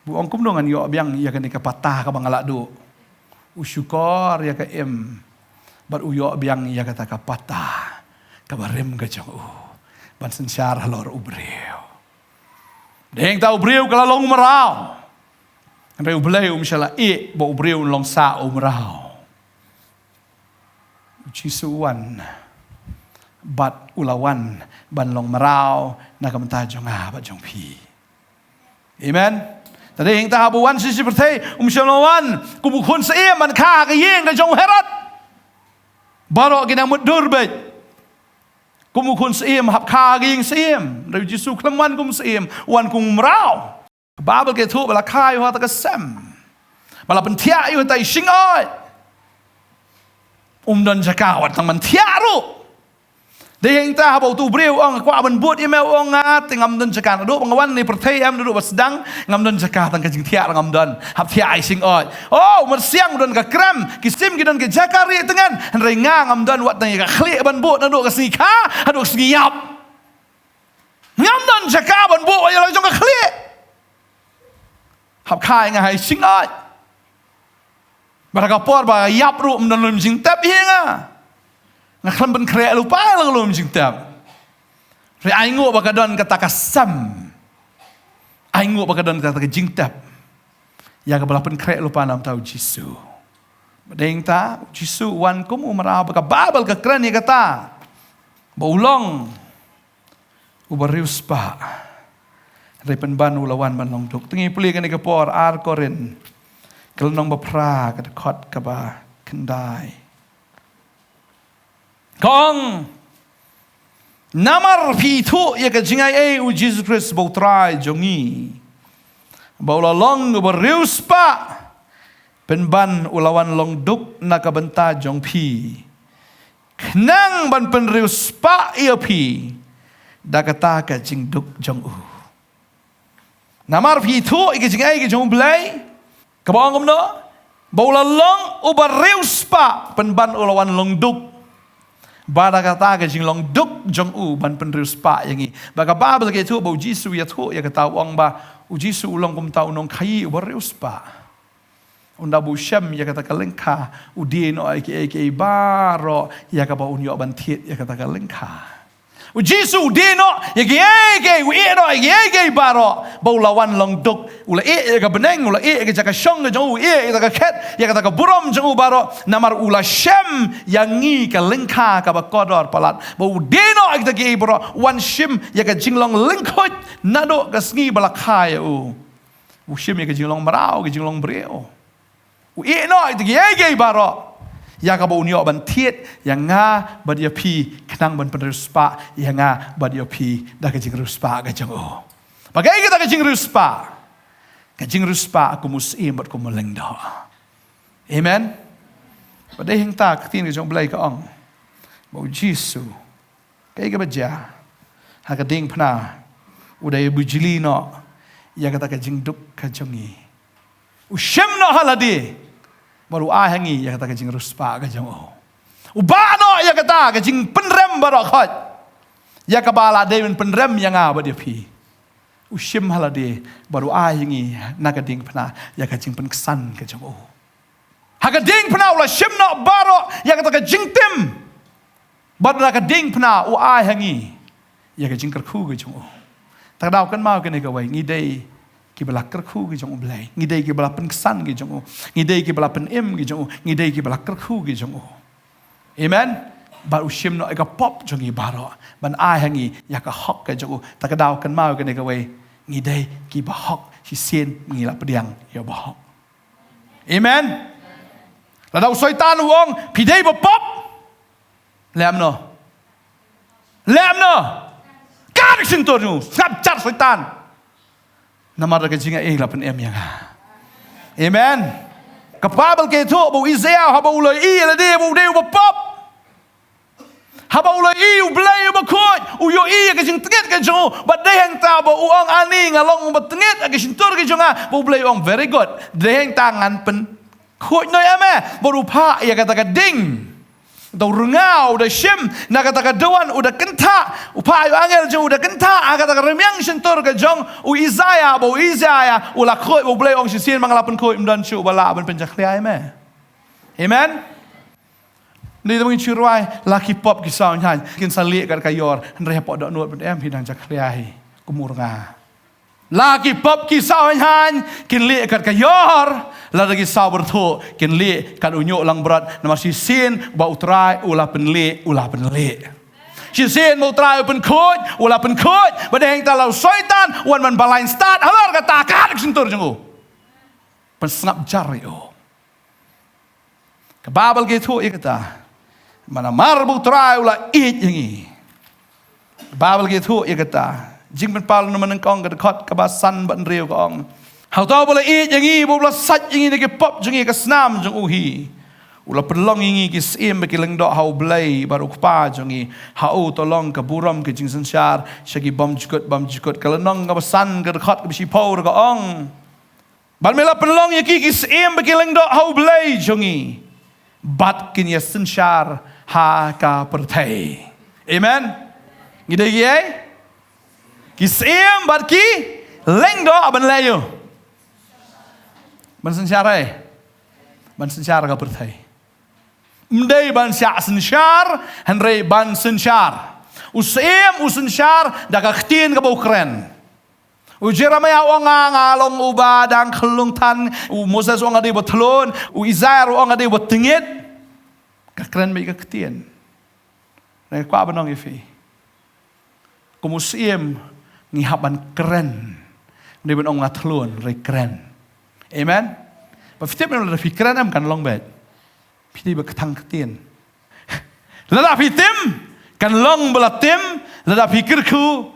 U ong kumno ngan ïoh biang ïa kane ka pata kaba nga la duh. U shukor ïa ka im. Bad u ïoh biang ïa kata ka pata kaba rim ka jong u ban synshar halor u briew. Dei hangta u briew ka la long mraw. Hynrei u Blei um shym la ïeh ba u briew un long sah u mraw. U Jisu u wan bad u la wan ban long mraw na ka bynta jong nga bad jong phi. Amen. Te dei hangta haba u wan sha shi pyrthei um shym la wan kum u khun syiem ban kha ha ka ïing ka jong u Herod. Baroh ki nang mutdur beit. Kum u khun syiem hap kha ha ka ïing syiem. Hynrei u Jisu khlem wan kum syiem, u wan kum mraw. Baibl ka ïathuh ba la kha ïa u ha kata ka sem. Ba la pynthiah ïa u ha kata ka shingoid. Um don jaka wat tang ban thiah ruh. Dei hangta haba utu u briew u ong, kwah ban bud ïa me, u ong, nga te ngam don jaka, naduh ba nga wan ne pyrthei em, naduh ba sdang ngam don jaka, tang ka jingthiah ruh ngam don. Hap thiah ha ka shingoid. Oh, u myrsiang u don ka krem, ki sim ki don ka jaka rieh tngen. Hynrei nga ngam don wat tang ïa ka khlieh ban bud naduh ka sngi kha haduh ka sngi ïap. Ngam don jaka ban buh ïa la jong ka khlieh. Hap kha ïa nga ha ka shingoid. Bad ha ka por ba ïap ruh ym don lum jingtep ïa nga. Nga khlem pynkhreh lypa ïa la lum jingtep. Hynrei ai nguh ba ka don kata ka sem. Ai nguh ba ka don kata ka jingtep ïa kaba la pynkhreh lypa na ka bynta u Jisu. Bad dei hangta u Jisu u wan kum u mraw, ba ka Baibl ka kren ïa kata ba u long uba riewspah. Hynrei pynban u la wan ban long duk. Te ngi pule kane ka por, Ar Korinth ka lynnong ba phra, ka dkhot kaba khyndai. Ka ong, namar phi ithuh ïa ka jingai ei u Jisu Khrist ba u Trai jong ngi, ba u la long uba riewspah, pynban u la wan long duk na ka bynta jong phi, khnang ban pynriewspah ïa phi da kata ka jingduk jong u. Namar phi ithuh ïa ka jingai ka jong u Blei, kaba ong kumno, ba u la long uba riewspah, pynban u la wan long duk, ba da kata ka jinglong duk jong u ban pynriewspah ïa ngi. Ba ka Baibl ka ïathuh ba u Jisu u ïathuh ïa kata, u ong ba u Jisu u long kumta u nongkhaïi uba riewspah. Ynda ba u shem ïa kata ka lyngkha, u die noh ïa kiei kiei baroh ïa kaba un ïoh ban thied ïa kata ka lyngkha. U Jisu u die noh ïa kiei kiei, u ïeh noh ïa kiei kiei baroh, ba u la wan long duk. U la ïeh ïa ka bneng, u la ïeh ïa ka jaka shong ka jong u, u ïeh ïa kata ka khet, ïa kata ka burom jong u baroh, namar u la shem ïa ngi ka lyngkha kaba kordor palat. Ba u die noh ïa kita kiei baroh, u wan shim ïa ka jinglong lyngkhuid naduh ka sngi ba la kha ïa u. U shim ïa ka jinglong mraw, ka jinglong briew. U ïeh noh ïa kita kiei kiei baroh ïa kaba un ïoh ban thied ïa nga bad ïa phi, khnang ban pynriewspah ïa nga bad ïa phi da ka jingriewspah ka jong u. Ba kaei kata ka jingriewspah? Ka jingriewspah kum u syiem bad kum u lyngdoh. Amen. Bad dei hangta ka ktien ka jong u Blei ka ong ba u Jisu, kaei kaba jia ha ka diengphna, u dei u bujli noh ïa kata ka jingduk ka jong ngi. U shim noh ha lade bad u ai ha ngi ïa kata ka jingriewspah ka jong u. U bah noh ïa kata ka jingpynrem baroh khoit ïa kaba la dei ban pynrem ïa nga bad ïa phi. U shim ha lade bad u ai ha ngi na ka diengphna ïa ka jingpynksan ka jong u. Ha ka diengphna u la shim noh baroh ïa kata ka jingtim. Bad na ka diengphna u ai ha ngi ïa ka jingkyrkhu ka jong u. Te ka daw kynmaw kane kawei, ngi dei kiba la kyrkhu ki jong u Blei. Ngi dei kiba la pynksan ki jong u. Ngi dei kiba la pynim ki jong u. Ngi dei kiba la kyrkhu ki jong u. Amen. Bad u shim noh ïa ka pop jong ngi baroh ban ai ha ngi ïa ka hok ka jong u. Te ka daw kynmaw kane kawei, ngi dei kiba hok shisien, ngi la pdiang ïa u bahok. Amen. Lada u Soitan u ong, phi dei ba pop, leh kumno? Leh kumno? Kat ïa ka shyntur jong u, sngap jar Soitan. Namar da ka jingai ei la pynim ïa nga. Amen. Ka Baibl ka ïathuh ba u Isaiah haba u la ïohi ïa lade ba u dei uba pop, haba u la ïohi u Blei uba khuid, u ïohi ïa ka jingtngit ka jong u. Bad dei hangta ba u ong, ani nga long uba tngit ha ka shyntur ka jong nga. Ba u Blei u ong, very good. Dei hangta ngan pynkhuid noh ïa me. Bad u phah ïa kata ka ding. Da u rnga u da shim, na kata ka duwan u da kynthah. U phah ïa u angel jong u da kynthah ha kata ka rmiang shyntur ka jong u Isaiah, ba u Isaiah u la khuid, ba u Blei u ong shisien ba nga la pynkhuid, ym don shuh ba lah ban pynjakhlia ïa me. Amen. Ni dang shu rwai, la ki pop ki saw hynhaiñ kin sa lieh kat ka ïor, hynrei hapoh dohnud ban em hi dang jakhlia hi, kumno nga. La ki pop ki saw hynhaiñ kin lieh kat ka ïor, lada ki saw byrthuh kin lieh kat u ñiuh langbrot, namar shisien ba U Trai u la pynlieh, u la pynlieh. Shisien ba U Trai u pynkhuid, u la pynkhuid, ba dei hangta la u Soitan u wan ban balain stad halor kata ka kat ka shyntur jong u. Pynsngap jar ïa u. Ka Baibl ka ïathuh ïa kata. Namar ba U Trai u la ïeit ïa ngi. Ka Baibl ka ïathuh ïa kata. Jingpynpaw na Nongmahsngiam ka dkhot kaba san bad hynriew ka ong, ha uta uba la ïeit ïa ngi, ba u la sait ïa ngi na ki pop jong ngi ha ka snam jong u hi, u la pynlong ïa ngi ki syiem bad ki lyngdoh ha U Blei bad U Kpa jong ngi. Ha u to long ka burom, ka jingsynshar sha ki bymjukut bymjukut. Ka lynnong kaba san ka dkhot kaba shiphew ruh ka ong, bad me la pynlong ïa ki ki syiem bad ki lyngdoh ha U Blei jong ngi, bad kin ïasynshar ha ka pyrthei. Amen. Ngi dei ki ei? Ki syiem bad ki lyngdoh ban leh ïa u, ban synshar ei? Ban synshar ha ka pyrthei. Ym dei ban shah synshar, hynrei ban synshar. U syiem u synshar da ka ktien kaba u kren. U Jeremiah u ong, nga, nga long uba dang khyllung than. U Moses u ong, nga dei uba thlun. U Isaiah u ong, nga dei uba tyngit. Ka kren beit ka ktien. Nga kwah ban ong ïa phi, kum u syiem ngi hap ban kren. Ym dei ban ong nga thlun, hynrei kren. Amen. Ba phi tip ne em, lada phi kren em, kan long beit. Phi dei ba kthang ktien. Lada phi tim, kan long ba la tim. Lada phi kyrkhu,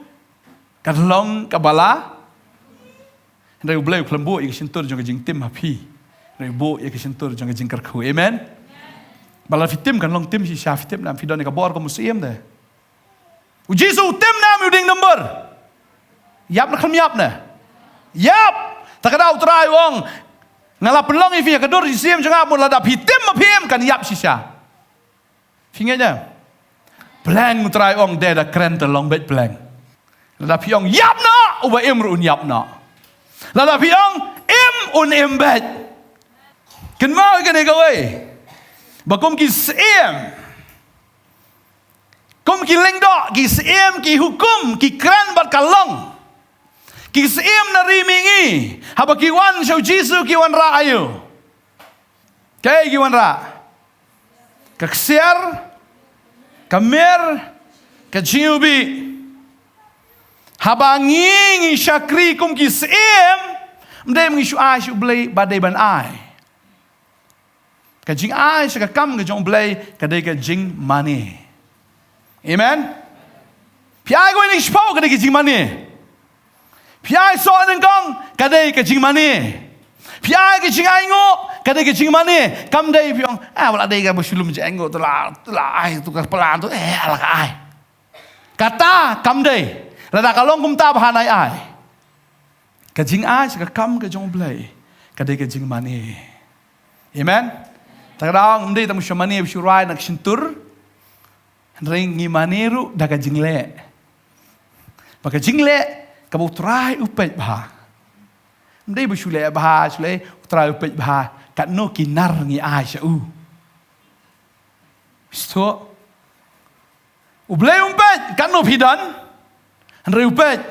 kan long kaba la. Hynrei U Blei u khlem buh ïa ka shyntur jong ka jingtim ha phi, hynrei u buh ïa ka shyntur jong ka jingkyrkhu. Amen. Ba lada phi tim, kan long tim shisha. Phi tip ne em, phi don ïa ka bor kum u syiem de. U Jisu u tim ne em ïa u dieng dumbur? Ïap ne khlem ïap ne? Ïap. Te kata U Trai u ong, nga la pynlong ïa phi ha ka dur jong ki syiem jong nga, bad lada phi tim ma phi im, kan ïap shisha. Phi ngeit ne em? Pleng, U Trai u ong, dei da kren te long beit pleng. Lada phi ong ïap noh, uba im ruh un ïap noh. Lada phi ong im, un im beit. Kynmaw ïa kane kawei, ba kum ki syiem, kum ki lyngdoh, ki syiem ki hukum, ki kren bad ka long. Ki syiem na ri mihngi, haba ki wan sha u Jisu, ki wanrah aïu? Kaei ki wanrah? Ka ksiar, ka mir, ka jingiwbih. Haba ngi, ngi shakri kum ki syiem, ym dei ngi shu ai sha U Blei ba dei ban ai. Ka jingai sha ka kam ka jong U Blei ka dei ka jingmane. Amen. Phi ai kawei na ki shiphew, ka dei ka jingmane. Phi ai soh nyngkong, ka dei ka jingmane. Phi ai ka jingainguh, ka dei ka jingmane. Kam dei phi ong, ah, wat la dei kaba shu lum jingainguh, to la, to la ai, to ka plan to, eh, la ka ai. Kata kam dei. Lada ka long kumta, ba hana ai. Ka jingai sha ka kam ka jong U Blei ka dei ka jingmane. Amen. Te ka daw ym dei tang shu mane, shu rwai na ka shyntur. Hynrei ngi mane ruh da ka jingleh. Ba ka jingleh kaba U Trai u peit bha. Ym dei ba shu leh bha, shu leh, U Trai u peit bha katno ki nar ngi ai sha u. Shisha. U Blei um peit katno phi don, hynrei u peit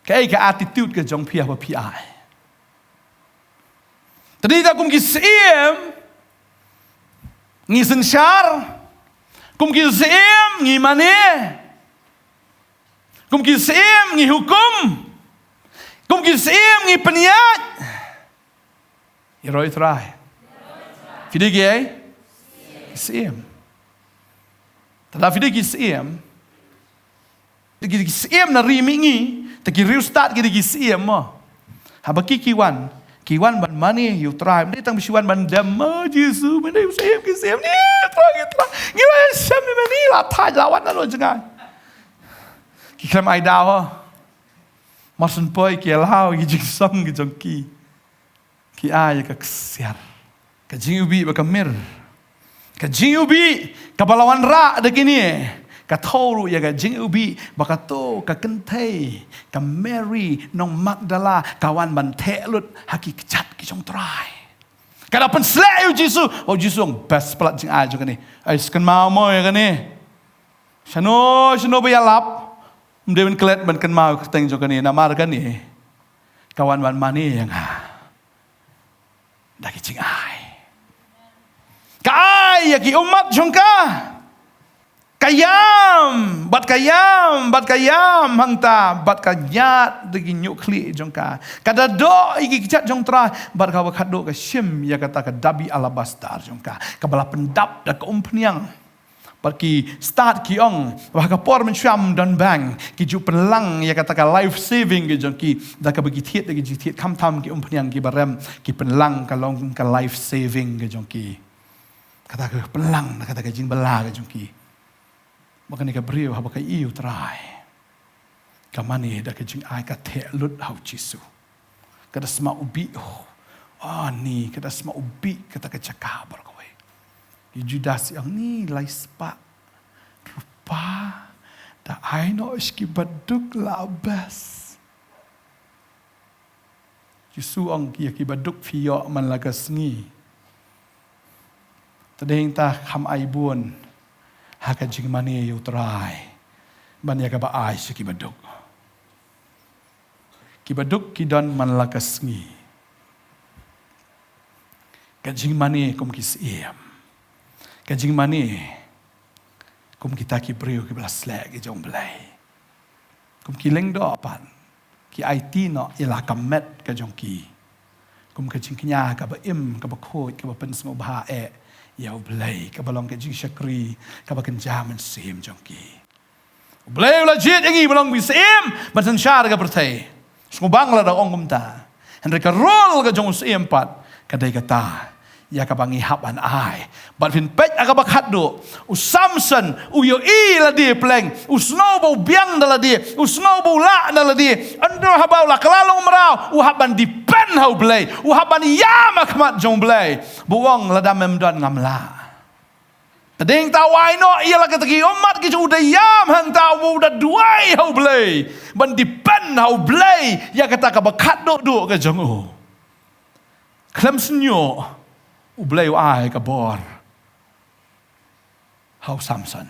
kaei ka attitude ka jong phi haba phi ai. Te dei ta kum ki syiem ngi synshar, kum ki syiem ngi mane, kum ki syiem ngi hukum, kum ki syiem ngi pynïaid. Ïaroh ïa U Trai. Phi dei ki ei? Ki syiem. Te lada phi dei ki syiem, ki, ki syiem na ri mihngi, te ki riewstad ki dei ki syiem mo. Haba ki, ki wan, ki wan ban mane ïa U Trai. Ym dei tang ba shu wan ban dem, "O Jisu, me dei u syiem ki syiem, ni Trai, ki Trai. Ngi la ïashem ïa me, ni la thait, la wan na la jngai." Ki khlem ai daw. Mar shen poi ki ïa law ïa ki jingsong ki jong ki. Ki ai ïa ka ksiar, ka jingiwbih bad ka mir. Ka jingiwbih kaba la wanrah da kine ka thew ruh ïa ka jingiwbih ba kato ka kynthei, ka Mary nong Magdala, ka wan ban theh lut ha ki kjat ki jong U Trai. Ka da pynsleh ïa u Jisu. Ba u Jisu u ong, best palat jingai jong kane. Ai, sa kynmaw mo ïa kane. Shano shano ba ïalap, ym dei ban klet ban kynmaw ïa ka kyrteng jong kane. Namar kane ka wan ban mane ïa nga da ki jingai. Ka ai ïa ki ummat jong ka. Ka ïam bad ka ïam bad ka ïam hangta, bad ka ñiad da ki ñiuh khlieh jong ka. Ka da doh ïa ki kjat jong U Trai, bad kaba khatduh ka shim ïa kata ka dabi alabastar jong ka, kaba la pyndap da ka umphniang. Bad ki stad ki ong ba ha ka por mynshuwa ym don bank, ki ju pynlang ïa kata ka life saving ka jong ki da kaba ki thied da ki jingthied, khamtam ki umphniang kiba rem, ki pynlang ka long ka life saving ka jong ki. Kata ka pynlang na kata ka jingbylla ka jong ki. Ba kane ka briew haba ka ïohi ïa U Trai, ka mane da ka jingai, ka theh lut ha U Jisu. Ka da sma u bih, oh, ani, ka da sma u bih kata ka jaka baroh kawei. Ïa u Judas i ong, ni lai spah rupa, da ai noh sha ki baduk la best. Jisu ong, ïa ki baduk phi ïoh man la ka sngi. Te dei hangta kham ai bun ha ka jingmane ïa U Trai ban ïa kaba ai sha ki baduk. Ki baduk ki don man la ka sngi. Ka jingmane kum ki syiem. Ka jingmane kum kita ki briew kiba la sleh ki jong U Blei. Kum ki lyngdoh pat, ki aiti noh ïa la ka met ka jong ki. Kum ka jingkñia kaba im, kaba khuid, kaba pynsngewbha eh ïa U Blei, kaba long ka jingshakri kaba kynja mynsiem jong ki. U Blei u la jied ïa ngi ban long ki syiem ban synshar ka pyrthei. Sngewbha lada ong kumta. Hynrei ka role ka jong u syiem pat ka dei kata ïa kaba ngi hap ban ai. Bad phin peit ha kaba khatduh, u Samson u ïohi lade pleng, u sngew ba u biang da lade, u sngew ba u lah da lade. Hynrei haba u la kylla long mraw, u hap ban depend ha U Blei, u hap ban ïam ha khmat jong U Blei. Ba u ong, lada mem don ngam lah. Te dei hangta u ai noh ïa la kata ki ummat ki jong u, da ïam hangta, u da duwai ha U Blei, ban depend ha U Blei ïa kata kaba khatduh duh ka jong u. Khlem shynñiuh U Blei u ai ka bor ha u Samson.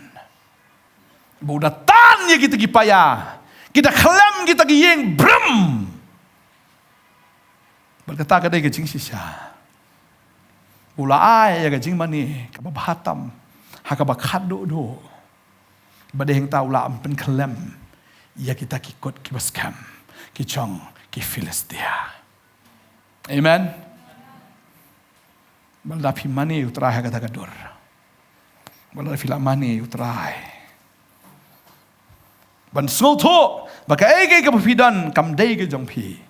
Ba u da tan ïa kita ki paia, ki da khlem kita ki ïing brem. Bad kata ka dei ka jingshisha. U la ai ïa ka jingmane kaba bha tam ha kaba khatduh duh. Ba dei hangta u la ym pynkhlem ïa kita ki kut kiba skhem, ki jong ki Philistia. Amen. Ba lada phi mane ïa U Trai ha kata ka dur, ba lada phi la mane ïa U Trai, ban sngewthuh ba kaei kaei kaba phi don kam dei ka jong phi.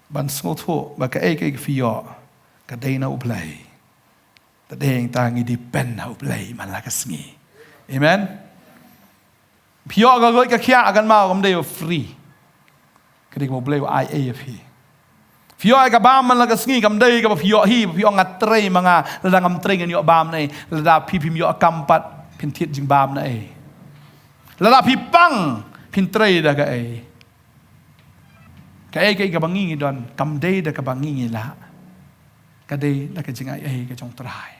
Ban sngewthuh ba kaei kaei ka phi ïoh ka dei na U Blei. Te dei hangta ngi depend ha U Blei man la ka sngi. Amen. Phi ïoh ka koit ka khiah, kan mut kam dei free. Ka dei kaba U Blei u ai ei ïa phi. Phi ïoh ïa ka bam man la ka sngi, kam dei kaba phi ïoh hi, phi ong nga trei ma nga, lada ngam trei ngan ïoh bam na ei. Lada phi phim ïoh kam pat, phin thied jingbam na ei. Lada phi pang, phin trei da kaei. Kaei kaei kaba ngi ngi don kam dei da kaba ngi ngi lah. Ka dei da ka jingai ei ka jong U Trai.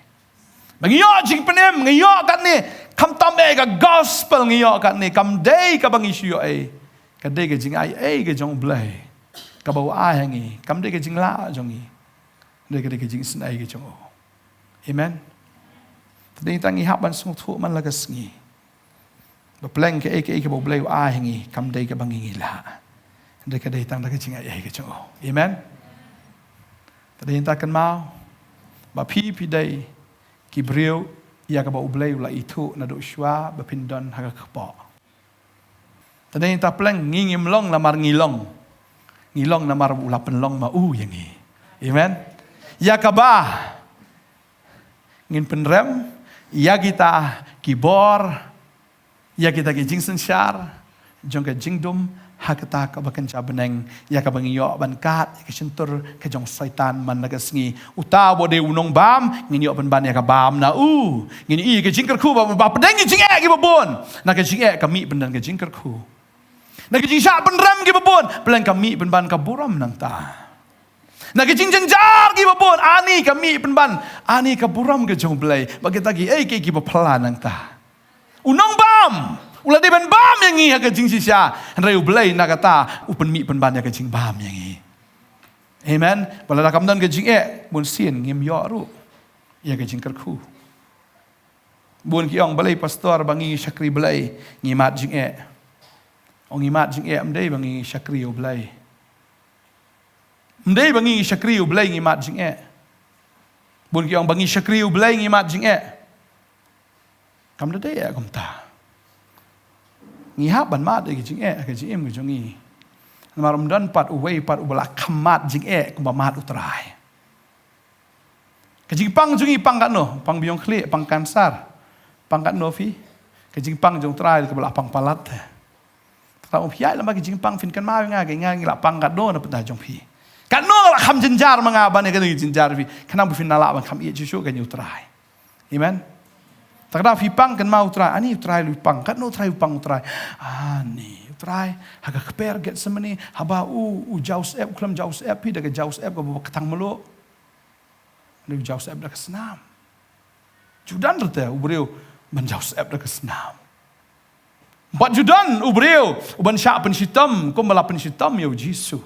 Ba ngi ïoh jingpynim, ngi ïoh katne, khamtam eh ka gospel ngi ïoh katne, kam dei kaba ngi shu ïoh ei. Ka dei ka jingai ei ka jong U Blei kaba u ai ha ngi, kam dei ka jinglah jong ngi. Dei ka dei ka jingisynei ka jong u. Amen. Te dei tang ngi hap ban sngewthuh man la ka sngi ba pleng kaei kaei kaba U Blei u ai ha ngi kam dei kaba ngi ngi lah. Dei ka dei tang da ka jingai ei ka jong u. Amen. Te dei tang kynmaw ba phi phi dei ki briew ïa kaba U Blei u la ithuh naduh shuwa ba phin don ha ka kpoh. Te dei ta pleng ngi ngim long namar ngi long. Ngi long namar u la pynlong ma u ïa ngi. Amen. Ïa kaba ngin pynrem ïa kita ki bor, ïa kita ki jingsynshar jong ka jingdum ha kata kaba kynja bneng, ïa kaba ngi ïoh ban kad ïa ka shyntur ka jong Soitan man la ka sngi. Uta ba dei u nongbam, ngin ïoh pynban ïa ka bam na u. Ngin ïohi ka jingkyrkhu ba, ba pdeng ka jingeh kiba bun, na ka jingeh ka mih pynban ka jingkyrkhu. Na ka jingshah pynrem kiba bun, pleng ka mih pynban ka burom nangta. Na ka jingjynjar kiba bun, ani ka mih pynban, ani ka burom ka jong U Blei. Ba kita ki, eh, ki, kiba phylla nangta. U nongbam, u la dei ban bam ïa ngi ha ka jingshisha. Hynrei U Blei na kata, u pynmih pynban ïa ka jingbam ïa ngi. Amen. Ba lada kam don ka jingeh, bunsien ngim ïoh ruh ïa ka jingkyrkhu. Bun ki ong balei pastor ba ngi shakri Blei ngi mad jingeh. Ong ngi mad jingeh ym dei ba ngi shakri U Blei. Ym dei ba ngi shakri U Blei ngi mad jingeh. Bun ki ong ba ngi shakri U Blei ngi mad jingeh. Kam da dei eh kumta. Ngi hap ban mad ïa ka jingeh, ka jingim ka jong ngi. Namar ym don pat uwei pat uba la kham mad jingeh kumba mad U Trai. Ka jingpang jong ngi pang katno, pang biang khlieh, pang kansar, pang katno phi. Ka jingpang jong U Trai kaba la pang palat. Te ta um phi ïaid lem bad ka jingpang phin kynmaw ïa nga, ka nga ngi la pang katno na pyrthei jong phi. Katno nga la kham jynjar ma nga ban ïa kane ka jynjar phi. Khnang ba phin nang lah ban kham ïeit shuh shuh ïa U Trai. Amen. Te kata phi pang kynmaw U Trai, ani U Trai lei pang, katno U Trai u pang U Trai. Ani U Trai ha ka kper Getsemani, haba u, u jaw syep, u khlem jaw syep phi da ka jaw syep kaba kthang mluh. Hynrei u jaw syep da ka snam. Ju don rta u briew ban jaw syep da ka snam. Bad ju don u briew uban shah pynshitom kumba la pynshitom ïa U Jisu.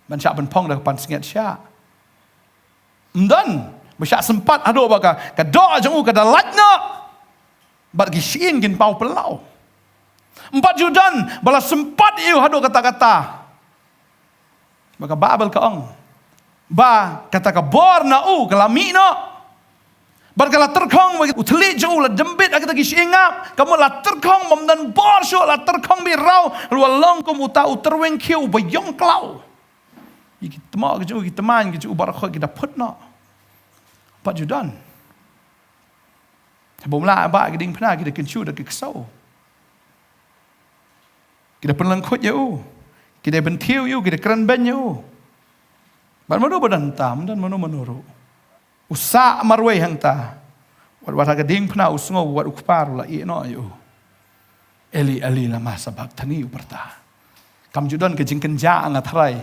Ban shah pynphong da ka pansngiat shah. Ym don ba shah sympat haduh ba ka, ka doh jong u ka da lait noh. Bad ki shyieng kin paw pynlaw. Ym pat ju don ba la sympat ïa u haduh katta katta. Ba ka Baibl ka ong ba kata ka bor na u ka la mih noh. Bad ka la tyrkhong ba u thylliej jong u la dembit ha kita ki shyieng ap. Ka mut la tyrkhong bym don bor shuh, la tyrkhong beit raw, la long kum uta u tyrweng khiew uba ïong klaw. Ïa ki tmoh ki jong u, ki tmaiñ ki jong u baroh khoit ki da phut noh. Ym pat ju don. Bym lah ba ki diengphna ki da kynshu da ki ksew. Ki da pynlyngkhuid ïa u. Ki da bynthiew ïa u, ki da kren beiñ ïa u. Bad mano ba don tam, don mano mano ruh. U sah marwei hangta. Wat wat ha ka diengphna u sngew wat u kpa ruh la ïeh noh ïa u. Eli, Eli, lama sabakthani, u pyrta. Kam ju don ka jingkynjah nga tharai.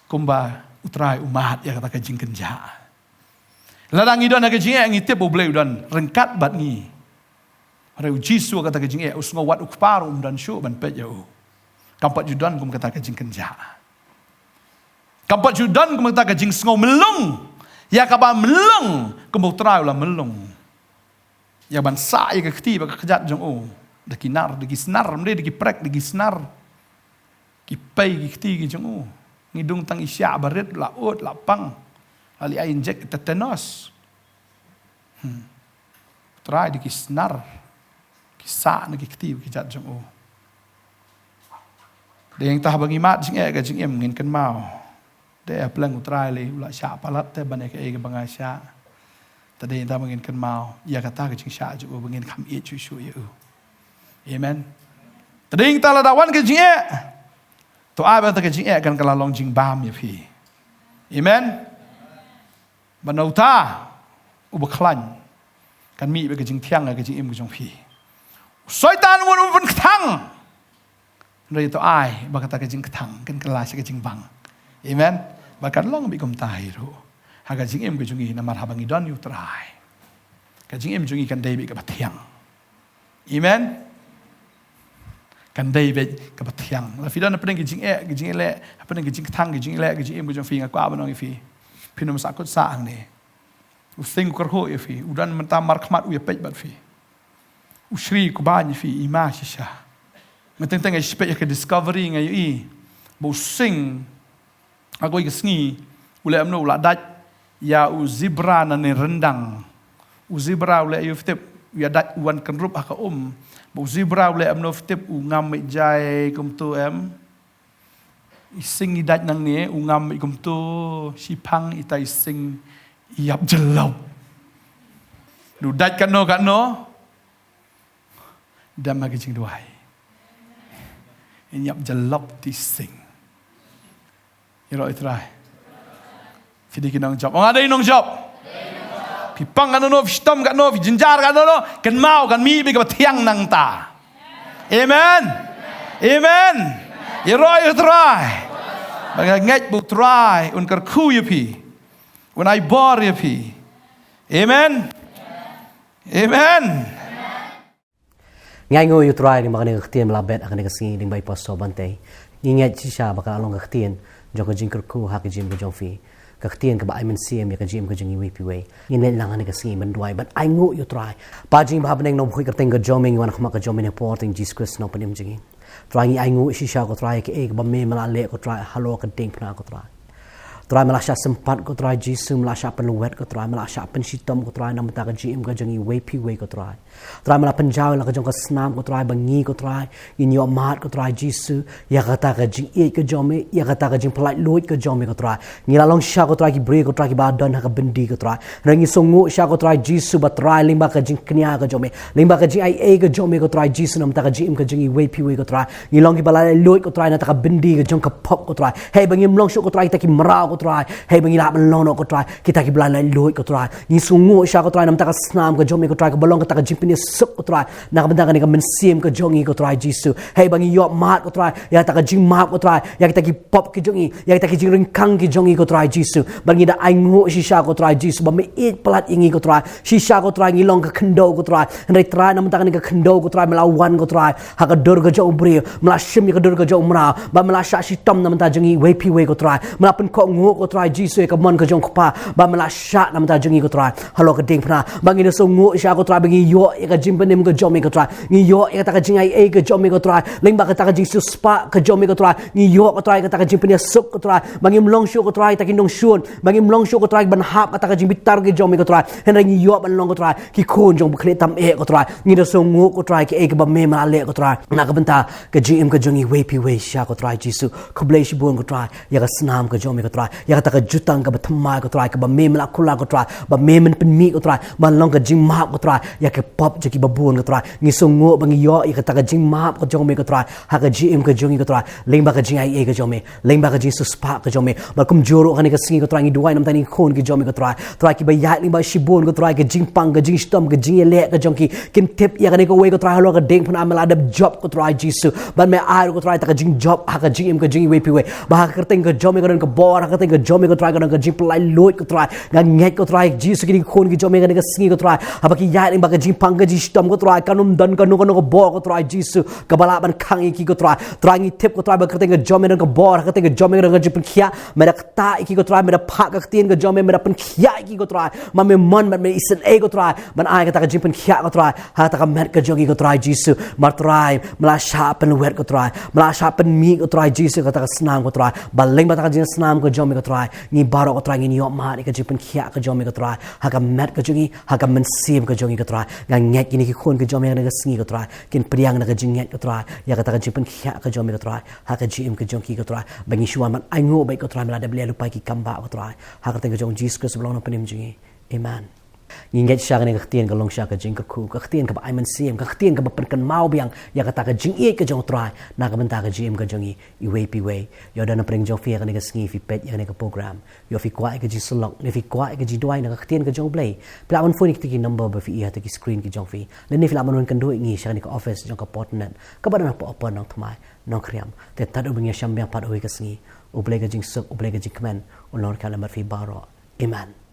Kumba U Trai u mad ïa kata ka jingkynjah. Lada ngi don ha ka jingeh ngi tip U Blei u don ryngkat bad ngi. Hynrei U Jisu ha kata ka jingeh u sngew wat u kpa ruh um don shuh ban peit ïa u. Kam pat ju don kum kata ka jingkynjah. Kam pat ju don kum kata ka jingsngew mlung. Ïa kaba mlung kumba U Trai u la mlung. Ïa ban sah ïa ka kti bad ka kjat jong u. Da ki nar, da ki snar, ym dei da ki prek, da ki snar. Ki pei ki kti ki jong u. Ngi dung tang i shiah barit la ut la pang. La leh ai injek tetanus. Hmm. Trai da ki snar. Ki sah na ki kti ki jait jong u. Dei hangta ba ngi mad jingeh ka jingim ngin kynmaw. Dei ha pleng U Trai lei u la shah palat te ban ïa kaei kaba nga shah. Te dei hangta ba ngin kynmaw ïa kata ka jingshah jong u ba ngin kham ïeit shuh shuh ïa u. Amen. Te dei hangta lada wan ka jingeh. To ai ba kata ka jingeh kan ka la long jingbam ïa phi. Amen. Ba na uta uba khlaiñ kan mih bad ka jingthiang ha ka jingim ka jong phi. U Soitan u wan u pynkthang. Hynrei to ai ba kata ka jingkthang kan kylla sha ka jingbang. Amen. Ba kan long beit kumta hi ruh ha ka jingim ka jong ngi namar haba ngi don ïa U Trai, ka jingim jong ngi kan dei beit kaba thiang. Amen. Kan dei beit kaba thiang. La phi don hapdeng ka jingeh, ka jingeh leh, hapdeng ka jingkthang, ka jingeh leh, ka jingim ka jong phi, nga kwah ban ong ïa phi. Phin ym sah kut sah hangne. U sing u kyrhuh ïa phi, u don mynta markhmat u ïa peit bad phi. U shri u kba ïa phi i ma shisha. Nga teng teng nga ïa peit ïa ka Discovery nga ïohi ba u sing ha kawei ka sngi u leh kumno, u la dait ïa u zebra na ne ryndang. U zebra u leh ïa u ftip, u ïa dait u wan kynrup ha ka um. Ba u zebra u leh kumno ftip, u ngam mih jai kumto em. I sing i dait nangne, u ngam mih kumto, shiphang ita i sing i ïap jyllop. Du dait katno katno. Dam ha ka jingduwai. I ïap jyllop ti sing. Ïaroh ïa U Trai. Phi dei ki nongjop. Ong nga dei nongjop. Phi pang katno, phi shitom katno, phi jynjar katno, kynmaw kan mih beit kaba thiang nangta. Amen. Amen. Ïaroh ïa U Trai. Nga ngeit ba U Trai un kyrkhu ïa phi, un ai bor ïa phi. Amen. Amen. Ngi ainguh ïa U Trai lyngba kane ka ktien ba la bet ha kane ka sngi lyngba i Pastor Bantei. Ngi ngeit shisha ba ka la long ka ktien jong ka jingkyrkhu ha ka jingim ka jong phi, ka ktien kaba ai mynsiem ïa ka jingim ka jong iwei pa iwei. Ngin leit lang ha kane ka sngi ban duwai, ban ainguh ïa U Trai. Kpa jong ngi ba ha bneng, Nongpynkhuid kyrteng ka jong me, ngi wan ha khmat ka jong me ha ka por jong Jisu Khrist, Nongpynim jong ngi. Trai, ngi ainguh shisha, ko Trai, ïa kaei kaba me me la leh, ko Trai, halor ka diengphna, ko Trai. Trai, me la shah sympat, ko Trai Jisu, me la shah pynlwet, ko Trai, me la shah pynshitom, ko Trai, na ka bynta ka jingim ka jong iwei pa iwei, ko Trai. Trai, me la pynjaw ïa la ka jong ka snam, ko Trai, ba ngi, ko Trai, ngin ïohmad, ko Trai Jisu, ïa kata ka jingïeit ka jong me, ïa kata ka jingpynlait luid ka jong me, ko Trai. Ngi la long shisha, ko Trai, ki briew, ko Trai, kiba don ha ka byndi, ko Trai. Hynrei ngi sngewnguh shisha, ko Trai Jisu, ba Trai, lyngba ka jingkñia ka jong me, lyngba ka jingaiei ka jong me, ko Trai Jisu, na ka bynta ka jingim ka jong iwei pa iwei, ko Trai, ngi long kiba la lait luid, ko Trai, na kata ka byndi ka jong ka pop, ko Trai. Hei ba ngim long shuh, ko Trai, kita ki mraw, ko Trai. Hei ba ngi lah ban long noh, ko Trai, kita kiba la lait luid, ko Trai. Ngi sngewnguh shisha, ko Trai, na ka bynta ka snam ka jong me, ko Trai, kaba long kata ka jingpynïasuk, ko Trai, na ka bynta kane ka mynsiem ka jong ngi, ko Trai Jisu. Hei ba ngi ïohmad, ko Trai, ïa kata ka jingmap, ko Trai, ïa kita ki pop ki jong ngi, ïa kita ki jingryngkang ki jong ngi, ko Trai Jisu. Ba ngi da ainguh shisha, ko Trai Jisu, ba me ïeit palat ïa ngi, ko Trai. Shisha, ko Trai, ngi long ka khyndew, ko Trai. Hynrei Trai, na ka bynta kane ka khyndew, ko Trai, me la wan, ko Trai, ha ka dur ka jong u briew, me la shim ïa ka dur ka jong u mraw, ba me la shah shitom na ka bynta jong ngi iwei pa iwei, ko Trai. Me la pynkohnguh, ko Trai Jisu, ïa ka mon ka jong u Kpa, ba me la shah na ka bynta jong ngi, ko Trai, halor ka diengphna. Ba ngi da sngewnguh shisha, ko Trai, ba ngi ïoh ïa ka jingpynim ka jong me, ko Trai. Ngi ïoh ïa kata ka jingaiei ka jong me, ko Trai, lyngba kata ka jingsiewspah ka jong me, ko Trai. Ngi ïoh, ko Trai, kata ka jingpynïasuk, ko Trai, ba ngim long shuh, ko Trai, kita ki nongshun, ba ngim long shuh, ko Trai, ban hap kata ka jingbitar ka jong me, ko Trai. Hynrei ngi ïoh ban long, ko Trai, ki khun jong u Bakhlieh tam eh, ko Trai. Ngi da sngewnguh, ko Trai, kaei kaba me me la leh, ko Trai, na ka bynta ka jingim ka jong iwei pa iwei shisha, ko Trai Jisu. Khublei shibun, ko Trai, ïa ka snam ka jong me, ko Trai, ïa kata ka jutang kaba thymmai, ko Trai, kaba me me la kular, ko Trai, ba me men pynmih, ko Trai, ban long ka jingmap, ko Trai, ïa ka pop jong kiba bun, ko Trai. Ngi sngewnguh ba ngi ïoh ïa kata ka jingmap ka jong me, ko Trai, ha ka jingim ka jong ngi, ko Trai, lyngba ka jingaiei ka jong me, lyngba ka jingsiewspah ka jong me. Bad kumjuh ruh ha kane ka sngi, ko Trai, ngi duwai na ka bynta ki khun ki jong me, ko Trai. Trai, kiba ïaid lyngba shibun, ko Trai, ka jingpang, ka jingshitom, ka jingïaleh ka jong ki. Kim tip ïa kane kawei, ko Trai, halor ka diengphna me la dep jop, ko Trai Jisu. Bad me ai ruh, ko Trai, kata ka jingjop ha ka jingim ka jong iwei pa iwei. Ba ha ka kyrteng ka jong me ka don ka bor, ha ka kyrteng ka jong me, ko Trai, ka don ka jingpynlait luid, ko Trai. Nga ngeit, ko Trai Jisu, kine ki khun ki jong me ha kane ka sngi, ko Trai, haba ki ïaid lyngba ka jingpang, ka jingshitom, ko Trai, kan ym don kano kano ka bor, ko Trai Jisu, kaba lah ban khang ïa ki, ko Trai. Trai, ngi tip, ko Trai, ba ha ka kyrteng ka jong me don ka bor, ha ka kyrteng ka jong me don ka jingpynkhiah. Me da ktah ïa ki, ko Trai, me da phah ka ktien ka jong me, me da pynkhiah ïa ki, ko Trai. Ma me mon, ma me isynei, ko Trai, ban ai kata ka jingpynkhiah, ko Trai, ha kata ka met ka jong ngi, ko Trai Jisu. Bad Trai, me la shah pynlwet, ko Trai, me la shah pynmih, ko Trai Jisu, kata ka snam, ko Trai. Ba lyngba kata ka jingsnam ka jong me, ko Trai, ngi baroh, ko Trai, ngin ïohmad ïa ka jingpynkhiah ka jong me, ko Trai, ha ka met ka jong ngi, ha ka mynsiem ka jong ngi, ko Trai. Nga ngeit kine ki khun ki jong me ha kane ka sngi, ko Trai, kin pdiang na ka jingngeit, ko Trai, ïa kata ka jingpynkhiah ka jong me, ko Trai, ha ka jingim ka jong ki, ko Trai. Ba ngi shu wan ban ainguh beit, ko Trai, me la dep leh lypa ïa ki kam bah, ko Trai. Ha ka kyrteng ka jong u Jisu Khrist uba long u Nongpynim jong ngi. Amen. Ngi ngeit shisha, kane ka ktien ka long shisha ka jingkyrkhu, ka ktien kaba ai mynsiem, ka ktien kaba pynkynmaw biang ïa kata ka jingïeit ka jong u Trai na ka bynta ka jingim ka jong ngi iwei pa iwei. Ïoh, don na pdeng jong phi ha kane ka sngi, phi peit ïa kane ka program, ïoh, phi kwah ïa ka jingsyllok, ne phi kwah ïa ka jingduwai na ka ktien ka jong U Blei, phi lah ban phone ïa kita ki number ba phi ïohi ha kita ki screen ki jong phi, lane phi lah ban wan kynduh ïa ngi sha kane ka office jong ka Portnet kaba don hapoh Upper Nongthymmai, Nongkriam. Te tad u ba ngin ïashem biang pat ha kawei ka sngi, U Blei ka jingsuk, U Blei ka jingkmen un long ryngkat lem bad phi baroh. Amen.